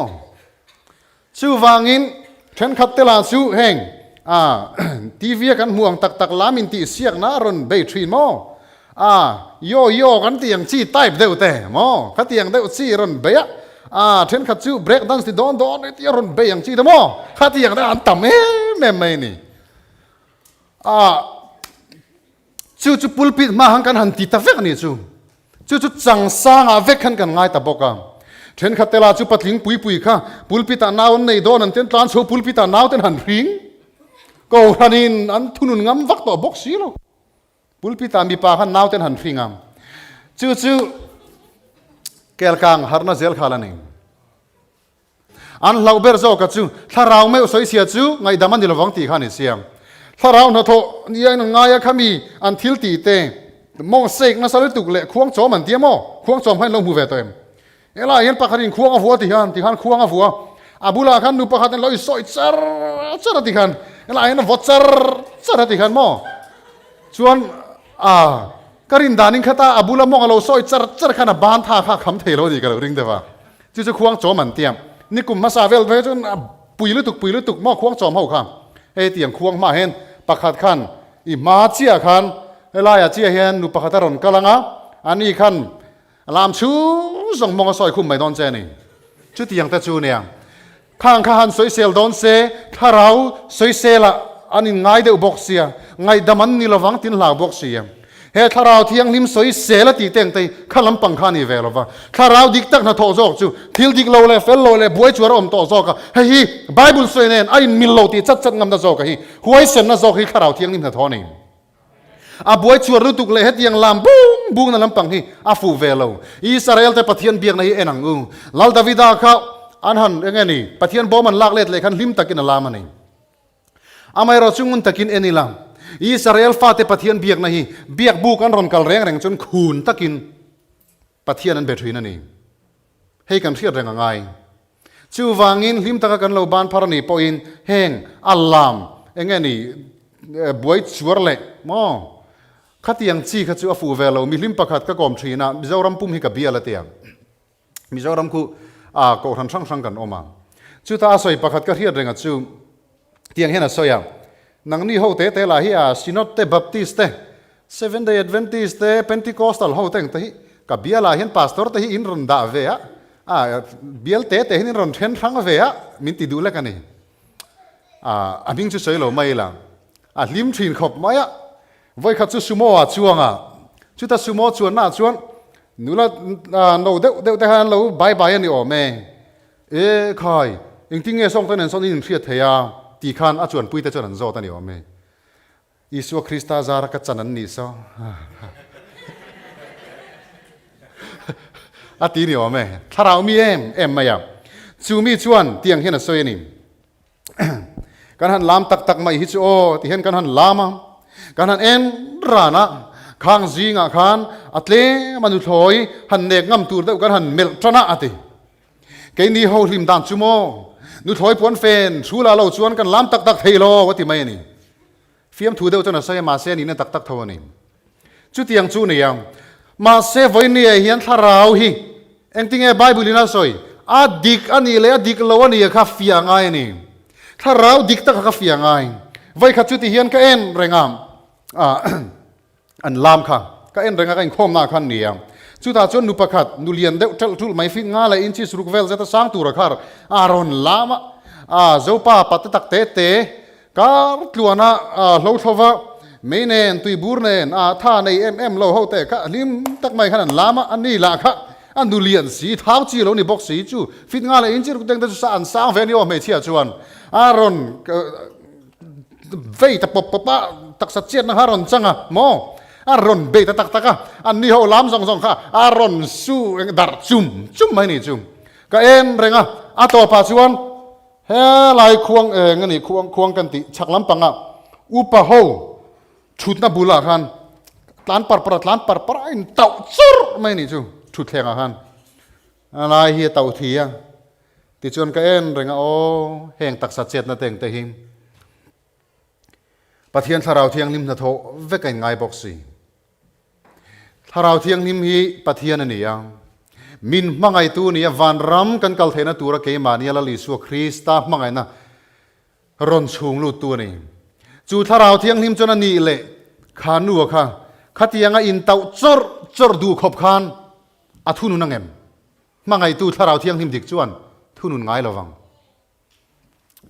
Chuvangin thenkhat te lah chu heng a TV a kan hmuh ang tak tak lam in tih siakna a rawn bei thin maw? A yo yo kan tih ang chi type deuh te maw? Khatiang deuh chi rawn bei a, a thenkhat chu break dance ti dawn dawn ti a rawn bei ang chi te maw? Khatiang deuh an tam em em mai a ni. A Chu chu pulpit hma han kan han ti ta vek a nih chu. Chu chu chang sangah vek khan kan ngai ta bawk a. Thenkhat te lah chu patling pui pui kha pulpit ah nau an nei dawn an ten tlan chho pulpit ah nau ten han hring Kohhranin an thunun ngam vak tawh bawk si lo. Pulpit ah mipa khan nau ten han hring a. Chu chu kelkang harhna zel khal a ni. An hlauh ber zawka chu thlarau meuh sawichhia chu ngaihdam a ni lovang tih kha a ni sia. Thlarau hnathawh nia in an ngai a khami an thil tih te mawng sek nasa lutuk leh khuang chawm an ti a maw? Khuang chawm kha in lo hmu ve tawh em? Helaiah hian pakhat in khuang a vua ti khan ti khan khuang a vua a bulah khan nu pakhat in lo insawi char char a ti khan helaiah hian a vaw char char a ti khan maw? Chuan a ka rin danin khata a bula mawng a lo sawi char char khan a ban tha kha a kham thei lo a ni ka lo ring deuh a. Chu chu khuang chawm an tia. Nikum hmasa vel ve chuan a pui lutuk pui lutuk maw khuang chawm ho kha. Hei tiang khuang hma hian pakhat khan i hma chiah khan helaiah chiah hian nu pakhat a rawn kal ang a, ani khan lam chhung zawng mawng a sawi khum mai dawn che a ni. Chutiang te chu nia. Khang kha han sawisel dawn se thlarau sawiselah an inngai deuh bawk sia, ngaihdam an ni lovang tin hlau bawk sia. He thlarau thianghlim sawisel a tih teng te hi kha lampang kha a ni ve lova. Thlarau dik tak hnathawh zawk chu thil dik lo leh fel lo leh buai chuar a awm tawh zawk a, hei hi Bible sawi nen a inmil lo tih chat chat ngamna zawk a hi huaisenna zawk hi thlarau thianghlim hnathawh a ni. A buai chuar lutuk leh hetiang lam bung bungna lampang hi a fuh ve lo. Israel te Pathian biakna hi en ang u. Lal Davida kha an han eng nge ni Pathian bawm an lak let leh khan hlim takin a lam a ni. Amaherawh chu ngun takin en ila, Israel fate Pathian biakna hi biak buk an rawn kal reng reng chuan khun takin Pathian an be thin a ni. Hei kan hriat reng a ngai. Chuvangin hlim taka kan lo ban phar a nih pawhin heng a lam eng nge ni buai chuar leh maw khatiang chi kha chu a fuh ve lo. Mihlim pakhat ka kawm thin a, Mizoram pum hi ka bial a tia. Mizoram khu a kohhran hrang hrang kan awm a. Chuta a sawi pakhat ka hriat renga chu tiang hian a sawi a, Nangni ho te te lah hi a Synod te, Baptist te, Seventh Day Adventist te, Pentecostal ho te ang te hi ka bial ah hian pastor te hi in rawn dah ve a, a bial te te hian in rawn then hrang ve a, min ti duh lek a ni. A a hming chu sawi lo mai la, a hlim thin khawp mai a. Vawikhat chu sumo ah chuang a, chuta sumo chuanna ah chuan nula no deuh deuh te khan an lo bai bai a ni awm e. E khai, engtin nge sawng te nen sawn in inhriat thei a? tih khan a chuanpui te chuan an zawt a ni awm e. Isua Krista zara ka chan an nih saw a ti ni awm e. Thlarau mi em em mai a. Chu mi chuan tiang hian a sawi a ni. Kan han lam tak tak mai hi chu aw ti hian kan han lam a, kan han en ran a, khang zingah khan a tlem a nuthlawi han nek ngam tur deuh kan han melh tan a a ti. Keini ho hlim dan chu maw nuthlawi puan fen hrula lo chuan kan lam tak tak thei lo a ti mai a ni. Fiamthu deuh chuan a sawi a mahse a nihna tak tak tho a ni. Chutiang chu nia. Mahse vawinia hian thlarau hi engtinge Bible in a sawi? A dik a nih leh a dik lo a nih kha fiah ngai a ni. Thlarau dik tak kha ka fiah ngai. Vawikhat chu ti hian ka en reng a, an lam kha ka en reng a ka inkhawmna khan nia. Chutah chuan nu pakhat, nu lian deuh ṭelh ṭulh mai fit nga leh inches ruk vel zeta sang tura kha a rawn lam a, a Zopa pate tak te te Kar tluana hlo thlova mei nen tui bur nen a tha nei em em lo ho te kha hlim tak mai khan an lam a, ani lah kha a nu lian si thau chi lo ni bawk si chu fit nga leh inchir kuteng te chu sa an sang ve a ni aw hmeichhia chuan a rawn vei ta pawp pawp a taksa chiatna kha a rawn chang a maw a rawn bei ta tak tak a anni ho lam zawng zawng kha a rawn su darh chum chum mai ni chu ka en reng a a tawpah chuan Helai khuang eng a nih khuang khuang kan tih chhak lampanga upa ho thutna bulah khan tlan par par a tlan par par a in tauh churh mai a nih chu thutthleng ah khan a lai hi a tauh thi a tichuan ka en reng a aw heng taksa chetna te engte hi Pathian thlarau thianghlim hnathawh vek a inngai bawk si. Thlarau Thianghlim hi Pathian a ni a, min hmangaihtu a ni a, vanram kan kal theihna tura keimahni a Lal Isua Krista hmangaihna rawn chhung luttu a ni. Chu Thlarau Thianghlim chuan a nih leh kha nu a kha khatianga intauh chawrh chawrh duh khawp khan a thunun angem? Hmangaihtu Thlarau Thianghlim dik chuan thunun ngai lovang.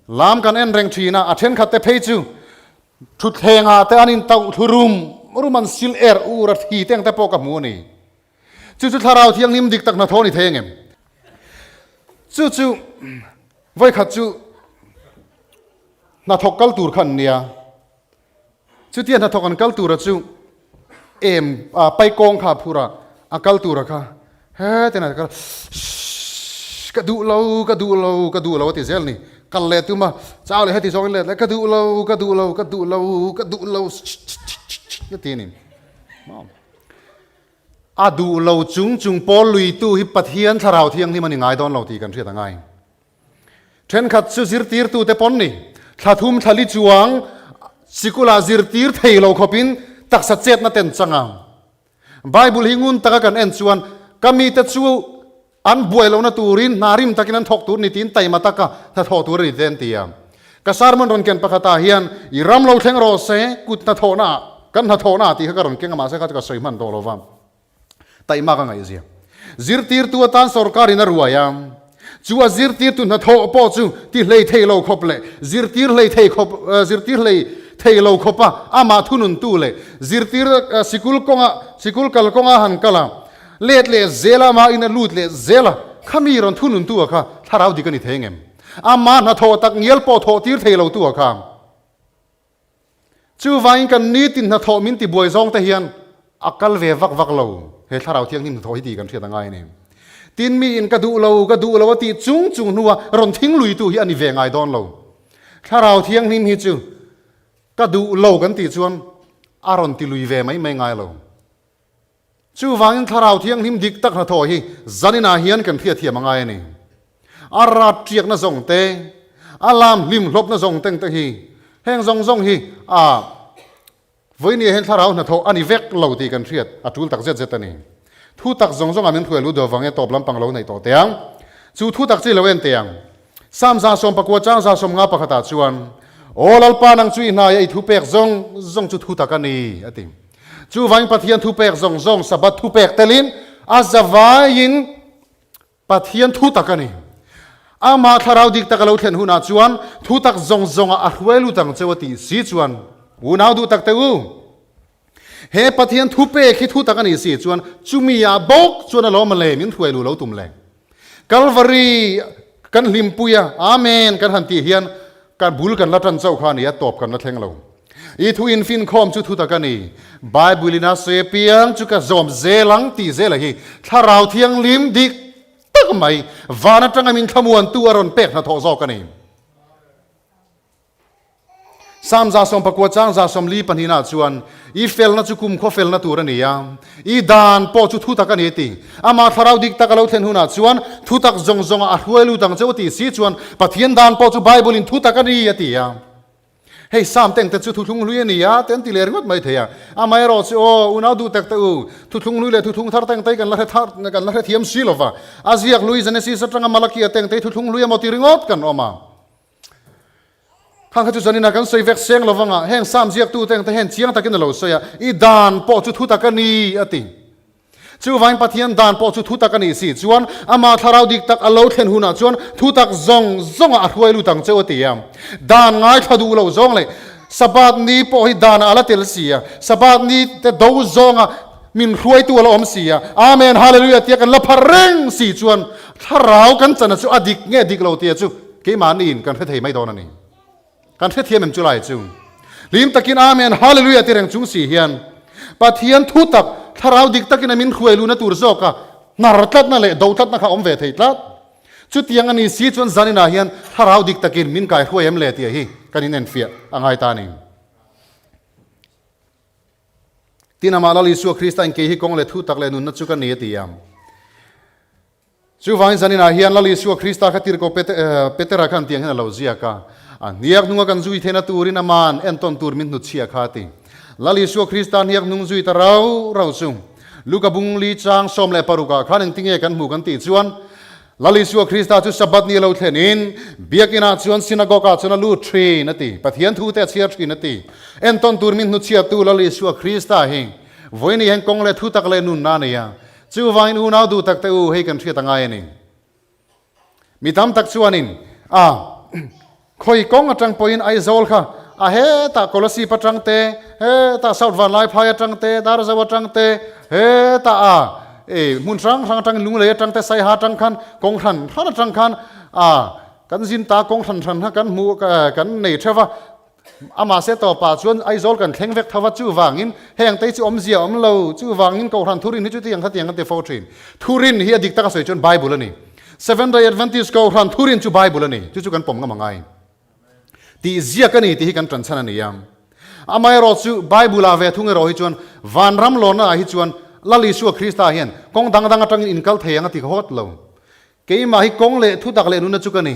Lam kan en reng thin a, a thenkhat te phei chu thutthleng ah te an intauh thlu rum rum an sil er ur a thi te ang te pawh ka hmu a ni. Chu chu thlarau thianghlim dik tak hnathawh a ni thei ang em? Chu chu vawikhat chu hnathawk kal tur kha an nia. Chutia hnathawk an kal tura chu em pai kawng kha a phur a, a kal tura kha hetin a kal shhh ka duh lo, ka duh lo, ka duh lo a ti zel a ni. Kal leh tum a, chau leh heti zawngin let leh ka duh lo, ka duh lo, ka duh lo, ka duh lo shhh a ti a ni. A duh lo chung chung pawl luitu hi Pathian Thlarau Thianghlim a ni ngai dawn lo tih kan hriat a ngai. Thenkhat chu zirtirtute pawn ni, thla thum thla li chuang sikula zirtir thei lo khawpin taksa chetna ten chang a. Bible hi ngun taka kan en chuan ka mite chu an buai lohna turin hna rim takin an thawk tur ni tiin taima taka hnathawh tur a ni te an ti a. Ka sermon rawn ken pakhatah hian i ram lo thleng rawh se kut hnathawhnaah kan hnathawhnaah tih kha ka rawn keng a mahse kha chu ka sawi hman tawh lo va. Taihmak a ngaihzia. Zirtirtu atan sorkarin a ruai a, chu a zirtirtu hnathawh pawh chu ti hlei thei lo khawp leh zirtir hlei thei khawp zirtir hlei thei lo khawpa amah thununtu leh zirtir sikul kawnga sikul kal kawnga han kal a, let leh zel a amahin a lut leh zel a, khami rawn thununtu a kha thlarau dik a ni thei ngem? Amah hnathawh tak ngial pawh thawh tir thei lo tu a kha. Chuvangin kan nitin hnathawh min tibuai zawng te hian a kal ve vak vak lo, he thlarau thianghlim hnathawh hi tih kan hriat a ngai a ni. Tin miin ka duh lo, ka duh lo a tih chung chung hnua rawn thing luitu hi a ni ve ngai dawn lo. Thlarau thianghlim hi chu ka duh lo kan tih chuan a rawn ti lui ve mai mai ngai lo. Chuvangin Thlarau Thianghlim dik tak hnathawh hi zaninah hian kan hriatthiam a ngai a ni. A rat ṭiakna zawng te, a lam hlim hlawpna zawng teng te hi, heng zawng zawng hi a vawinia hian Thlarau hnathawh a ni vek lo tih kan hriat a ṭul tak zet zet a ni. Thu tak zawng zawngah min hruai lu deuh vang e tawp lampang lo neih tawh teh ang. Chu thu tak chi lo en teh ang. Sam 110 chang 150 pakhatah chuan, Aw Lalpa nang chu i hnaia i thupek zawng zawng chu thu tak a ni, a ti. Chuvangin Pathian thupek zawng zawng Sabbath thupek telin a zavaiin Pathian thu tak a ni. Amah thlarau dik tak a lo thlen hunah chuan thu tak zawng zawngah a hruai lut ang cheu a tih si chuan unau duh tak teh u. He Pathian thupek hi thu tak a nih si chuan chumi ah bawk chuan a lawm le min hruai lu lo tum le. Kalvari kan hlimpui a, Amen kan han tih hian kan bul kan la tan chauh kha a ni a, tawp kan la thleng lo. I thu infinkhawm chu thutak a ni. Bible in a sawi apiang chu ka zawm zel ang tih zela hi Thlarau Thianghlim dik tak mai van atanga min thlamuantu a rawn pek hnathawh zawk a ni. Sam 19 chang 42 ah chuan, I felna chu kumkhaw felna tur a ni a, i dan pawh chu thutak a ni a ti. Amah thlarau dik tak a lo thlen hunah chuan thutak zawng zawngah a hruai lut ang cheu a tih si chuan Pathian dan pawh chu Bible in thutak a ni a ti a. Hei Sam teng te chu thuthlung hlui a ni a, te an ti leh ringawt mai thei a. Amaherawh chu aw, unau duh tak te u, thuthlung hlui leh thuthlung thar teng te hi kan la hre thar, kan la hrethiam si lo va. A ziak hlui Genesis atanga Malakia teng te hi thuthlung hlui emaw ti ringawt kan awm a. Khang kha chu zanin ah kan sawi vek seng lo vanga, heng Sam ziaktu te ang te hian chiang takin a lo sawi a, i dan pawh chu thutak a ni a ti. Chuvangin Pathian dan pawh chu thutak a nih si chuan amah thlarau dik tak a lo thlen hunah chuan thutak zawng zawngah a hruai lut ang cheu a ti a. Dan ngaithla duh lo zawng leh Sabbath ni pawh hi danah a la tel si a, Sabbath ni te do zawnga min hruaitu a la awm si a, Amen Hallelujah tia kan la phar reng si chuan thlarau kan chana chu a dik nge dik lo tia chu Keimahniin kan hre thei mai dawn a ni. Kan hrethiam em chu lai chu? Hlim takin Amen, Hallelujah ti reng chung si hian Pathian thu tak, thlarau dik takin a min hruai luhna tur zawka hnar tlatna leh do tlatna kha a awm ve thei tlat. Chutiang a ni si chuan zaninah hian thlarau dik takin min kai hruai em le tih hi kan inenfiah a ngai ta a ni. Tin, amah Lal Isua Krista in kei hi kawng leh thu tak leh nunna chu ka ni a ti a. Chuvangin zaninah hian Lal Isua Krista kha tirhkoh Petera khan tiang hian a lo ziak a, A hniak hnunga kan zui theihna turin aman entawn tur min hnutchhia kha a ti. Lal Isua Krista hniak hnung zui ta rau rau chu Luka bung li chang 16 ah khan engtinge kan hmu kan tih chuan Lal Isua Krista chu Sabbath ni a lo thlenin biakinah chuan synagogue ah chuan a lut thin a ti. Pathian thu te a chhiar thin a ti. Entawn tur min hnutchhiatu Lal Isua Krista hi vawiin hian kawng leh thutak leh nunna a nei a. Chuvangin unau duh tak te u, hei kan hriat a ngai a ni. Mi tam tak chuanin a khawi kawng atang pawhin Aizawl kha a hetah Kolasib atang te, hetah South Vanlaiphai atang te, Darzo atang te, hetah a. E hmun hrang hrang atangin lunglei atang te saiha atang khan kawng hran hran atang khan a kan zin ta kawng hran hran kha kan hmu kan nei theuh va. Amah se tawpah chuan Aizawl kan thleng vek tho va, chuvangin heng te hi chu awmzia a awm lo, chuvangin Kohhran thurin hi chutiang khatiang kan ti fo thin. Thurin hi a dik taka sawi chuan Bible a ni. Seventh Day Adventist Kohhran thurin chu Bible a ni, chu chu kan pawm ngam a ngai. Tih ziak a ni tih hi kan ṭan chhan a ni a. Amaherawh chu Bible-ah ve thung erawh hi chuan vanram lawrnaah hi chuan Lal Isua Krista hian kawng dang dang atangin inkal thei ang a ti hawt lo. Keimah hi kawng leh thutak leh nuna chu ka ni.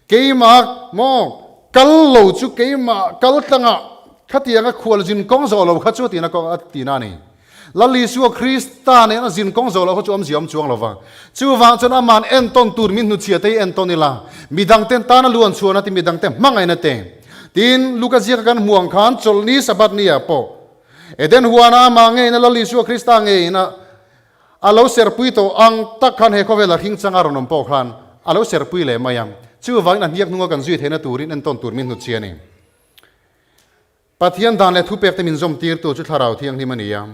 Keimah maw kal lo chu keimah kal tlangah khatianga khual zin kawng zawh lo kha chu tina kawng a tina a ni. Lal Isua Krista nen a zin kawng zawh lo kha chu awmzia awm chuang lo va. Chuvang chuan aman entawn tur min hnuchhia te hi entawn ila, midangten tana luan chhuahna te, midangte hmangaihna te. Tin, Luka ziaka kan hmuh ang khan chawlhni Sabbath ni ah pawh Eden huana amah ngeina Lal Isua Krista ngeina A lo serpui tawh ang tak khan he khawvela hring changa rawn awm pawh khan a lo serpui leh mai ang. Chuvangin a hniak hnunga kan zui theihna turin entawn tur min hnutchhi a ni. Pathian dan leh thupek te min zawm tirtu chu Thlarau Thianghlim a ni a.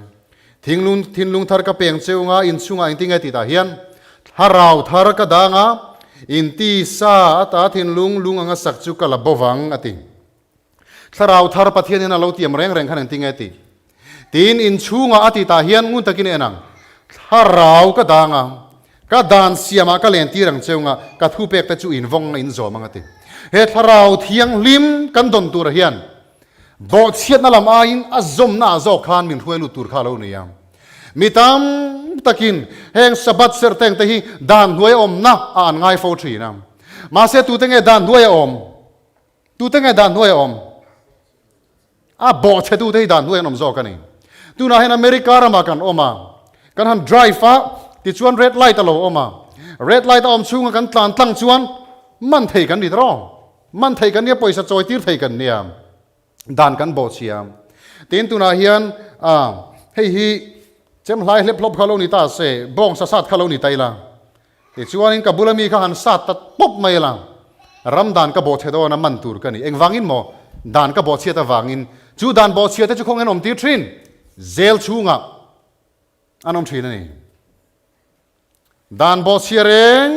Thinglung thinlung thar ka peng cheu nga inchhungah engtin nge tih tah hian Thlarau thar ka dang a, inti sa ata thinlung lung anga sak chu ka la bo vang a ti. Thlarau thar Pathian hian a lo tiam reng reng khan engtin nge tih? Tiin inchhungah a ti tah hian ngun takin en ang. Thlarau ka dang a, ka dan siamah ka len tir ang cheu nga, ka thu pek te chu in vawng in zawm ang a ti. He thlarau thianghlim kan dawn turah hian bawhchhiatna lam aiin a zawmna ah zawk khan min hruai lut tur kha a lo ni a. Mi tam takin heng Sabbath serhteng te hi dan hnuai awmna ah an ngai fo thin a. Mahse tute nge dan hnuai a awm? Tute nge dan hnuai a awm? A bawhchhetute hi dan hnuai an awm zawk a ni. Tunah hian America ramah kan awm a, kan han drive a, tichuan red light a lo awm a. Red light a awm chhunga kan tlan tlang chuan man thei kan ni ta rawh. Man thei kan nia, pawisa chawi tir thei kan nia. Dan kan bawhchhia. Tin tunah hian hei hi chemhlai hlep hlawp kha lo ni ta se, bawng sa sat kha lo ni ta ila. Tichuanin ka bula mi kha han sat ta pawp mai la, ram dan ka bawhchhe dawn a man tur ka ni. Engvangin maw dan ka bawhchhiat avangin chu dan bawhchhiat te chu khawngaih an awm tir thin? Zel chhungah an awm thin a ni. Dan bawhchhia reng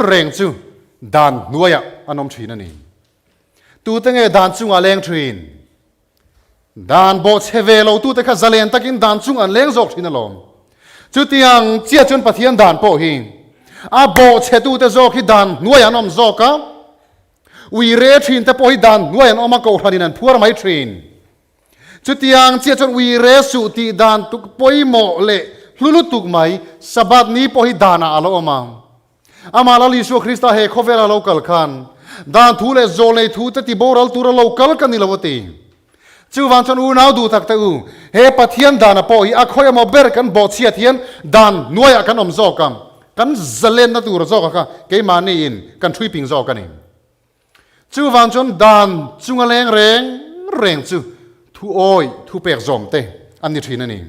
reng chu dan hnuaiah an awm thin a ni. Tute nge dan chungah leng thin? Dan bawhchhe ve lo tute kha zalen takin dan chung an leng zawk thin alawm. Chutiang chiah chuan Pathian dan pawh hi a bawhchhe tute zawk hi dan hnuai an awm zawk a, ui re thin te pawh hi dan hnuai an awm a, kohhranin an phuar mai thin. Chutiang chiah chuan ui re suh tih dan tuk pawimawh leh hlu lutuk mai Sabbath ni pawh hi danah a lo awm a. Amah Lal Isua Krista he khawvela lo kal khan dan thu leh zawlnei thu te ti boral tura lo kal ka ni lo a ti. Chuvang chuan unau duh tak te u, he Pathian dana pawh hi a khawi emaw ber kan bawhchhiat hian dan hnuaiah kan awm zawk a, kan zalenna tur zawk a kha keimahni in kan thui ping zawk a ni. Chuvang chuan dan chunga leng reng reng chu thu awi thu pek zawm te an ni thin a ni.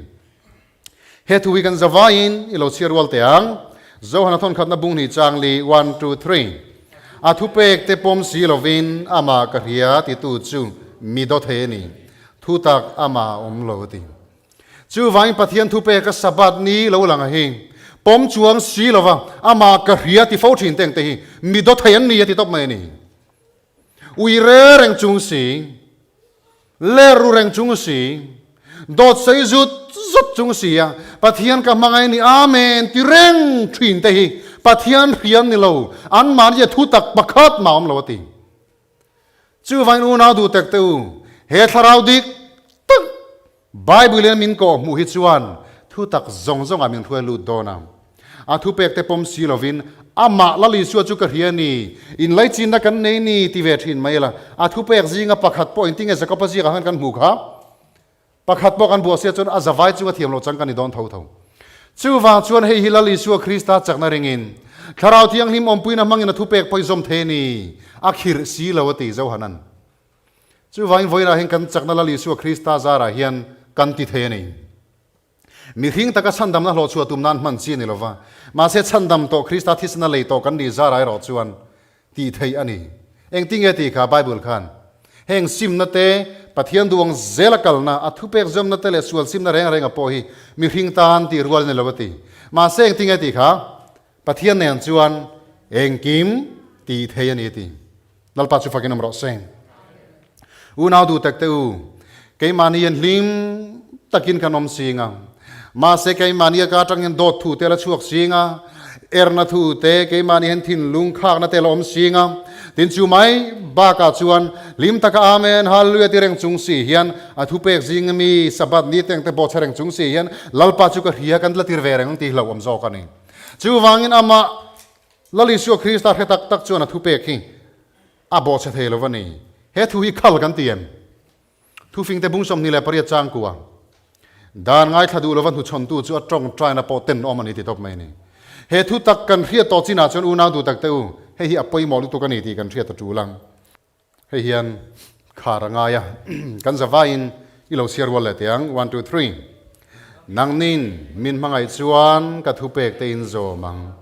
He thu hi kan zavaiin i lo chhiar rual teh ang. Zohana thawnkhatna bung hnih chang li, one, two, three. A thupek te pawm si lovin amah ka hria titu chu mi daw thei a ni. Thu tak amah a awm lo a ti. Chuvangin Pathian thupeka Sabbath ni lo lang a hi pawm chuang si lova amah ka hria ti fo thin teng te hi mi daw thei an ni a ti tawp mai a ni. Ui re reng chung si. Ler ru reng chung si, dawt sei zut zut chung si a, Pathian ka hmangaih ni Amen ti reng thin te hi Pathian hriam ni lo, anmahni a thu tak pakhat mah awm lo a ti. Chuvain unau duh tek te u, he thlarau dik tak Bible in min kawh hmuh hi chuan thu tak zawng zawngah min hruai lut dawn a. A thupek te pawm si lovin, Amah Lal Isua chu ka hria ni, inlaichinna kan nei ni ti ve thin mai la. A thupek zinga pakhat pawh engtinge Jakob-a ziakah khan kan hmuh kha? Pakhat pawh kan buah sia chuan a zavai chunga thiam loh chang kan ni dawn tho tho. Chuvang chuan hei hi Lal Isua Krista chakna ringin, Thlarau Thianghlim awmpuina hmangin a thupek pawh i zawm thei a ni, a khirh si lo a ti Johanan. Chuvangin vawiinah hian kan chakna Lal Isua Krista zarah hian kan ti thei a ni. Mihring taka chhandamna hlawhchhuah tum nan hman chi a ni lova, mahse chhandam tawh Krista thisena lei tawh kan ni zara erawh chuan tih theih a ni. Engtinge tih kha Bible khan heng simna te, Pathian duang zela kalna, a thupek zawmna te leh sual simna reng renga pawh hi mihring tan tih rual a ni lo a ti. Mahse engtinge tih kha Pathian nen chuan engkim tih thei a ni ti. Lalpa chu fakin awm rawh se. Unau duh tak te u, keimahni hian hlim takin kan awm sing a. Mahse keimahni a ka atangin dawt thu te la chhuak sing a, erna thu te keimahni hian thinlung khakna te la awm sing a. Tin chu mai bakah chuan hlim taka Amen, Hallelujah ti reng chung si hian a thupek zing ami Sabbath ni teng te pawh chhe reng chung si hian Lalpa chu ka hria kan la tir ve reng ang tih hlauh awm zawk a ni. Chuvangin amah Lal Isua Krista hre tak tak chuan a thupek hi a bawhchhe thei lo va ni. He thu hi khal kan ti em? Thufingte bung 28 chang kua dan ngaithla duh lova hnuchhawntu chu a tawngtaina pawh tenawm a ni ti tawp mai a ni. He thu tak kan hriat tawh chinah chuan unau duh tak te u, hei hi a pawimawh lutuk a ni tih kan hriat a tul ang. Hei hian khar a ngai a, kan zavaiin i lo chhiar rual leh teh ang, one, two, three. Nangnin min hmangaih chuan ka thupek te in zawm ang.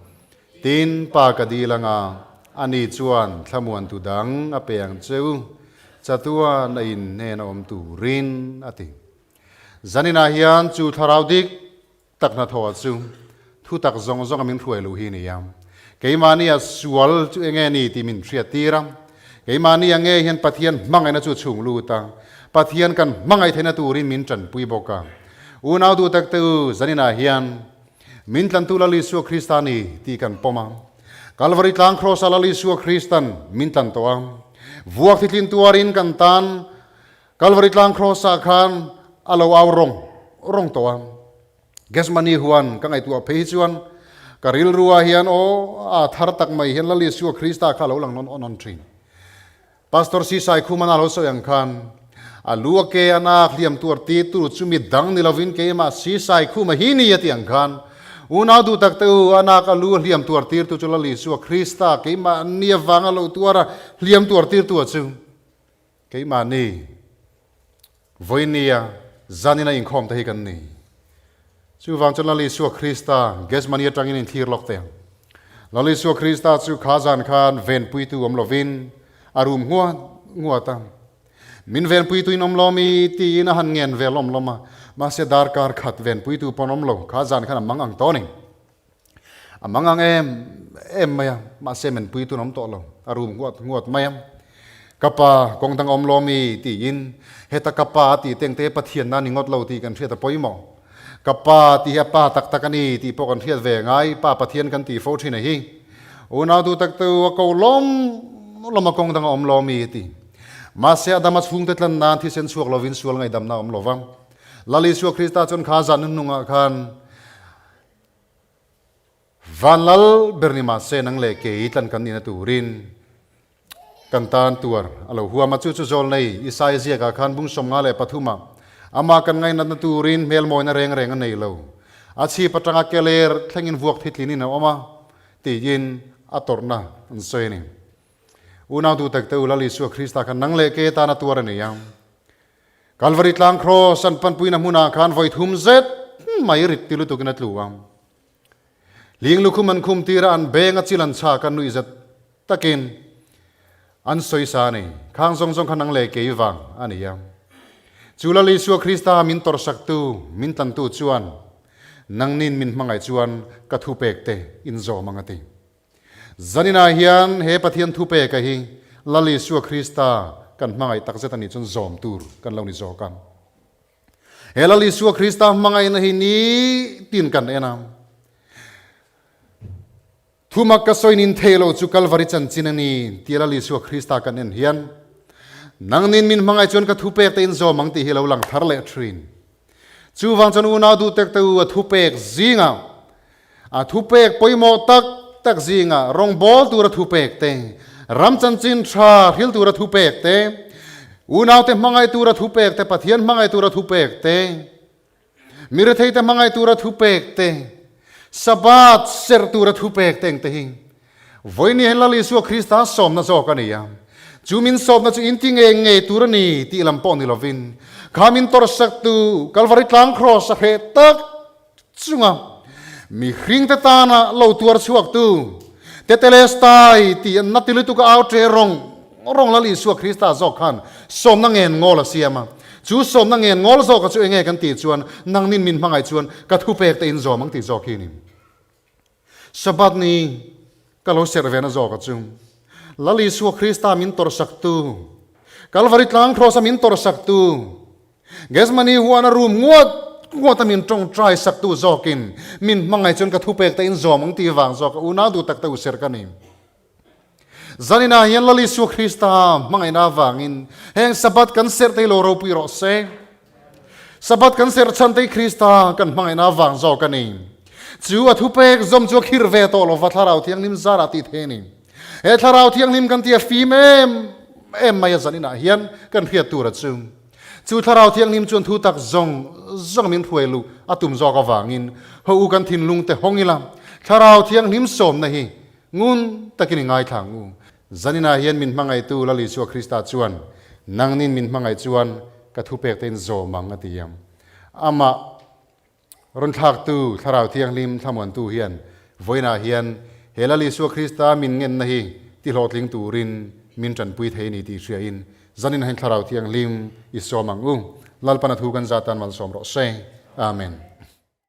Tin, pa ka dil anga, ani chuan thlamuantu dang a pe ang che u, chatuan a in hnen a awm turin a ti. Zaninah hian chu thlarau dik tak hnathawh chu thu tak zawng zawng a min hruai luh hi ni a. Keimahnia sual chu enge ni tih min hriat tir a. Keimahnia nge hian Pathian hmangaihna chu chhung lut a, Pathian kan hmangaih theihna turin min tanpui bawk a. Unau duh tak te u, zaninah hian min tlantu Lal Isua Krista ni tih kan pawm a. Kalvari tlang Kraws-ah Lal Isua Kristan min tlan tawh a. Vuak thitlin tuarin kan tan Kalvari tlang Kraws-ah khan a lo au rawng rawng tawh a. Gethsemane huan ka ngaihtuah phei hi chuan ka rilruah hian aw a thar tak mai hian Lal Isua Krista kha a lo lang nawn awn awn thin. Pastor Sisai Khumana lo sawi ang khan a lu a ke a nak hliam tuar ti tur chu mi dang ni lovin keimah Sisai Khuma hi ni a ti ang khan unau duh tak te u a nak a lu a hliam tuar tir tu chu Lal Isua Krista keimah ni avanga lo tuar a hliam tuar tir tu a chu keimah ni Vawinia zanina inkhawm te hi kan ni. Chuvang chuan Lal Isua Krista Gethsemane atangin inthlir lawk teh ang. Lal Isua Krista chu kha zan khan venpuitu awm lovin a rum nguat nguat a. Min venpuitu in awm lo mi tiin a han ngen ve lawm lawm a, mahse darkar khat venpuitu pawn awm lo, kha zan khan a mang ang tawh a ni. A mang ang em em mai a, mahse menpui tun awm tawh lo, a rum nguat nguat mai a. Ka pa, kawng dang awm lo mi? tiin heta ka pa a tih teng te Pathian na ni ngawt lo tih kan hriat a pawimawh. Ka pa tih hi a pa tak tak a ni tih pawh kan hriat ve ngai, Pa Pathian kan tih fo thin a hi. Unau duh tak te u, a ko lawm lawm a kawng dang a awm lo mi? a ti. Mahse Adama chhungte tlan nan thisen chhuak lovin sual ngaihdamna a awm lo va. Lal Isua Krista chuan kha zan hnuhnungah khan, Van lal ber ni mahse nang leh kei tlan kan nihna turin kan tan tuar a lo huam a, chu chu zawl nei Isaia ziakah khan bung 53 ah amah kan ngainatna turin hmelmawina reng reng a nei lo, a chhip atanga keler thlengin vuak thitlinin a awm a tiin a tawrhna an sawi a ni. Unau duh tak te u Lal Isua Krista khan nang leh kei atana tuar a nei a. Kalvari tlang Kraws an panpuina hmunah khan vawi thum zet mai rit ti lutukin a tlu a. Hling lukhum an khum tir a, an beng a chil an chhak a, nuih zet takin an sawi sa a ni. Khang zawng zawng kha nang leh kei vang a ni a. Chu Lal Isua Krista min tawrhsaktu, min tlantu chuan nangnin min hmangaih chuan ka thupek te in zawm ang a ti. Zaninah hian he Pathian thupeka hi Lal Isua Krista kan hmangaih takzet a nih chuan zawm tur kan lo ni zawk a. He Lal Isua Krista hmangaihna hi nitin kan en a. Thumak ka sawi nin thei lo chu Kalvari chanchin a ni tia Lal Isua Krista kan en hian nangnin min hmangaih chuan ka thupek te in zawm ang tih hi lo lang thar leh thin. Chuvang chuan unau duh tek te u a thupek zingah A thupek pawimawh tak tak zingah rawngbâwl tura thupek te, ram chanchin tha hril tura thupek te, unaute hmangaih tura thupek te, Pathian hmangaih tura thupek te, mi retheite hmangaih tura thupek te, Sabbath serh tura thupek te engte hi vawiin hian Lal Isua Krista sawmna zawk a ni a. Chu min sawmna chu inti ngei ngei tur a ni tih lam pawh ni lovin, kha min tawrhsaktu Kalvari tlang kraws a hreh tak Chunga mihringte tana lo tuar chhuaktu Tetelestai tih an na ti lutuk a au ṭe rawng rawng Lal Isua Krista zawk khan sawmna ngen ngawl a siam a. Chu sawmna ngen ngawl zawka chu enge kan tih chuan nangnin min hmangaih chuan ka thupek te in zawm ang tih zawk hi a ni. Sabbath ni ka lo serh ve na zawk a chu Lal Isua Krista min tawrhsaktu, Kalvari tlang Kraws a min tawrhsaktu, Gethsemane huana rum nguat nguat a min tawngtai saktu zawkin min hmangaih chuan ka thupek te in zawm ang tih vang zawk a unau duh tak te u serh ka ni. Zaninah hian Lal Isua Krista hmangaihna avangin heng Sabbath kan serh te hi lo ropui rawh se. Sabbath kan serh chhan te hi Krista kan hmangaihna avang zawk a ni. Chu a thupek zawm chu a khir ve tawh lova Thlarau Thianghlim zarah tih thei a ni. He Thlarau Thianghlim kan tih a fim em em mai a zaninah hian kan hriat tur a chu. Chu Thlarau Thianghlim chuan thu tak zawng zawng min hruai luh a tum zawk avangin ho u kan thinlung te hawng ila Thlarau Thianghlim sawmna hi Ngun takin i ngaithla ang u. Zaninah hian min hmangaihtu Lal Isua Krista chuan, Nangnin min hmangaih chuan ka thupek tein zawm ang, a ti ang. Amah rawn thlaktu Thlarau Thianghlim thlamuantu hian vawiinah hian he Lal Isua Krista min ngenna hi tihlawhtling turin min tanpui thei a ni tih hriain zaninah hian Thlarau Thianghlim i sawm ang u. Lalpan a thu kan zat tan malsawm rawh se. Amen.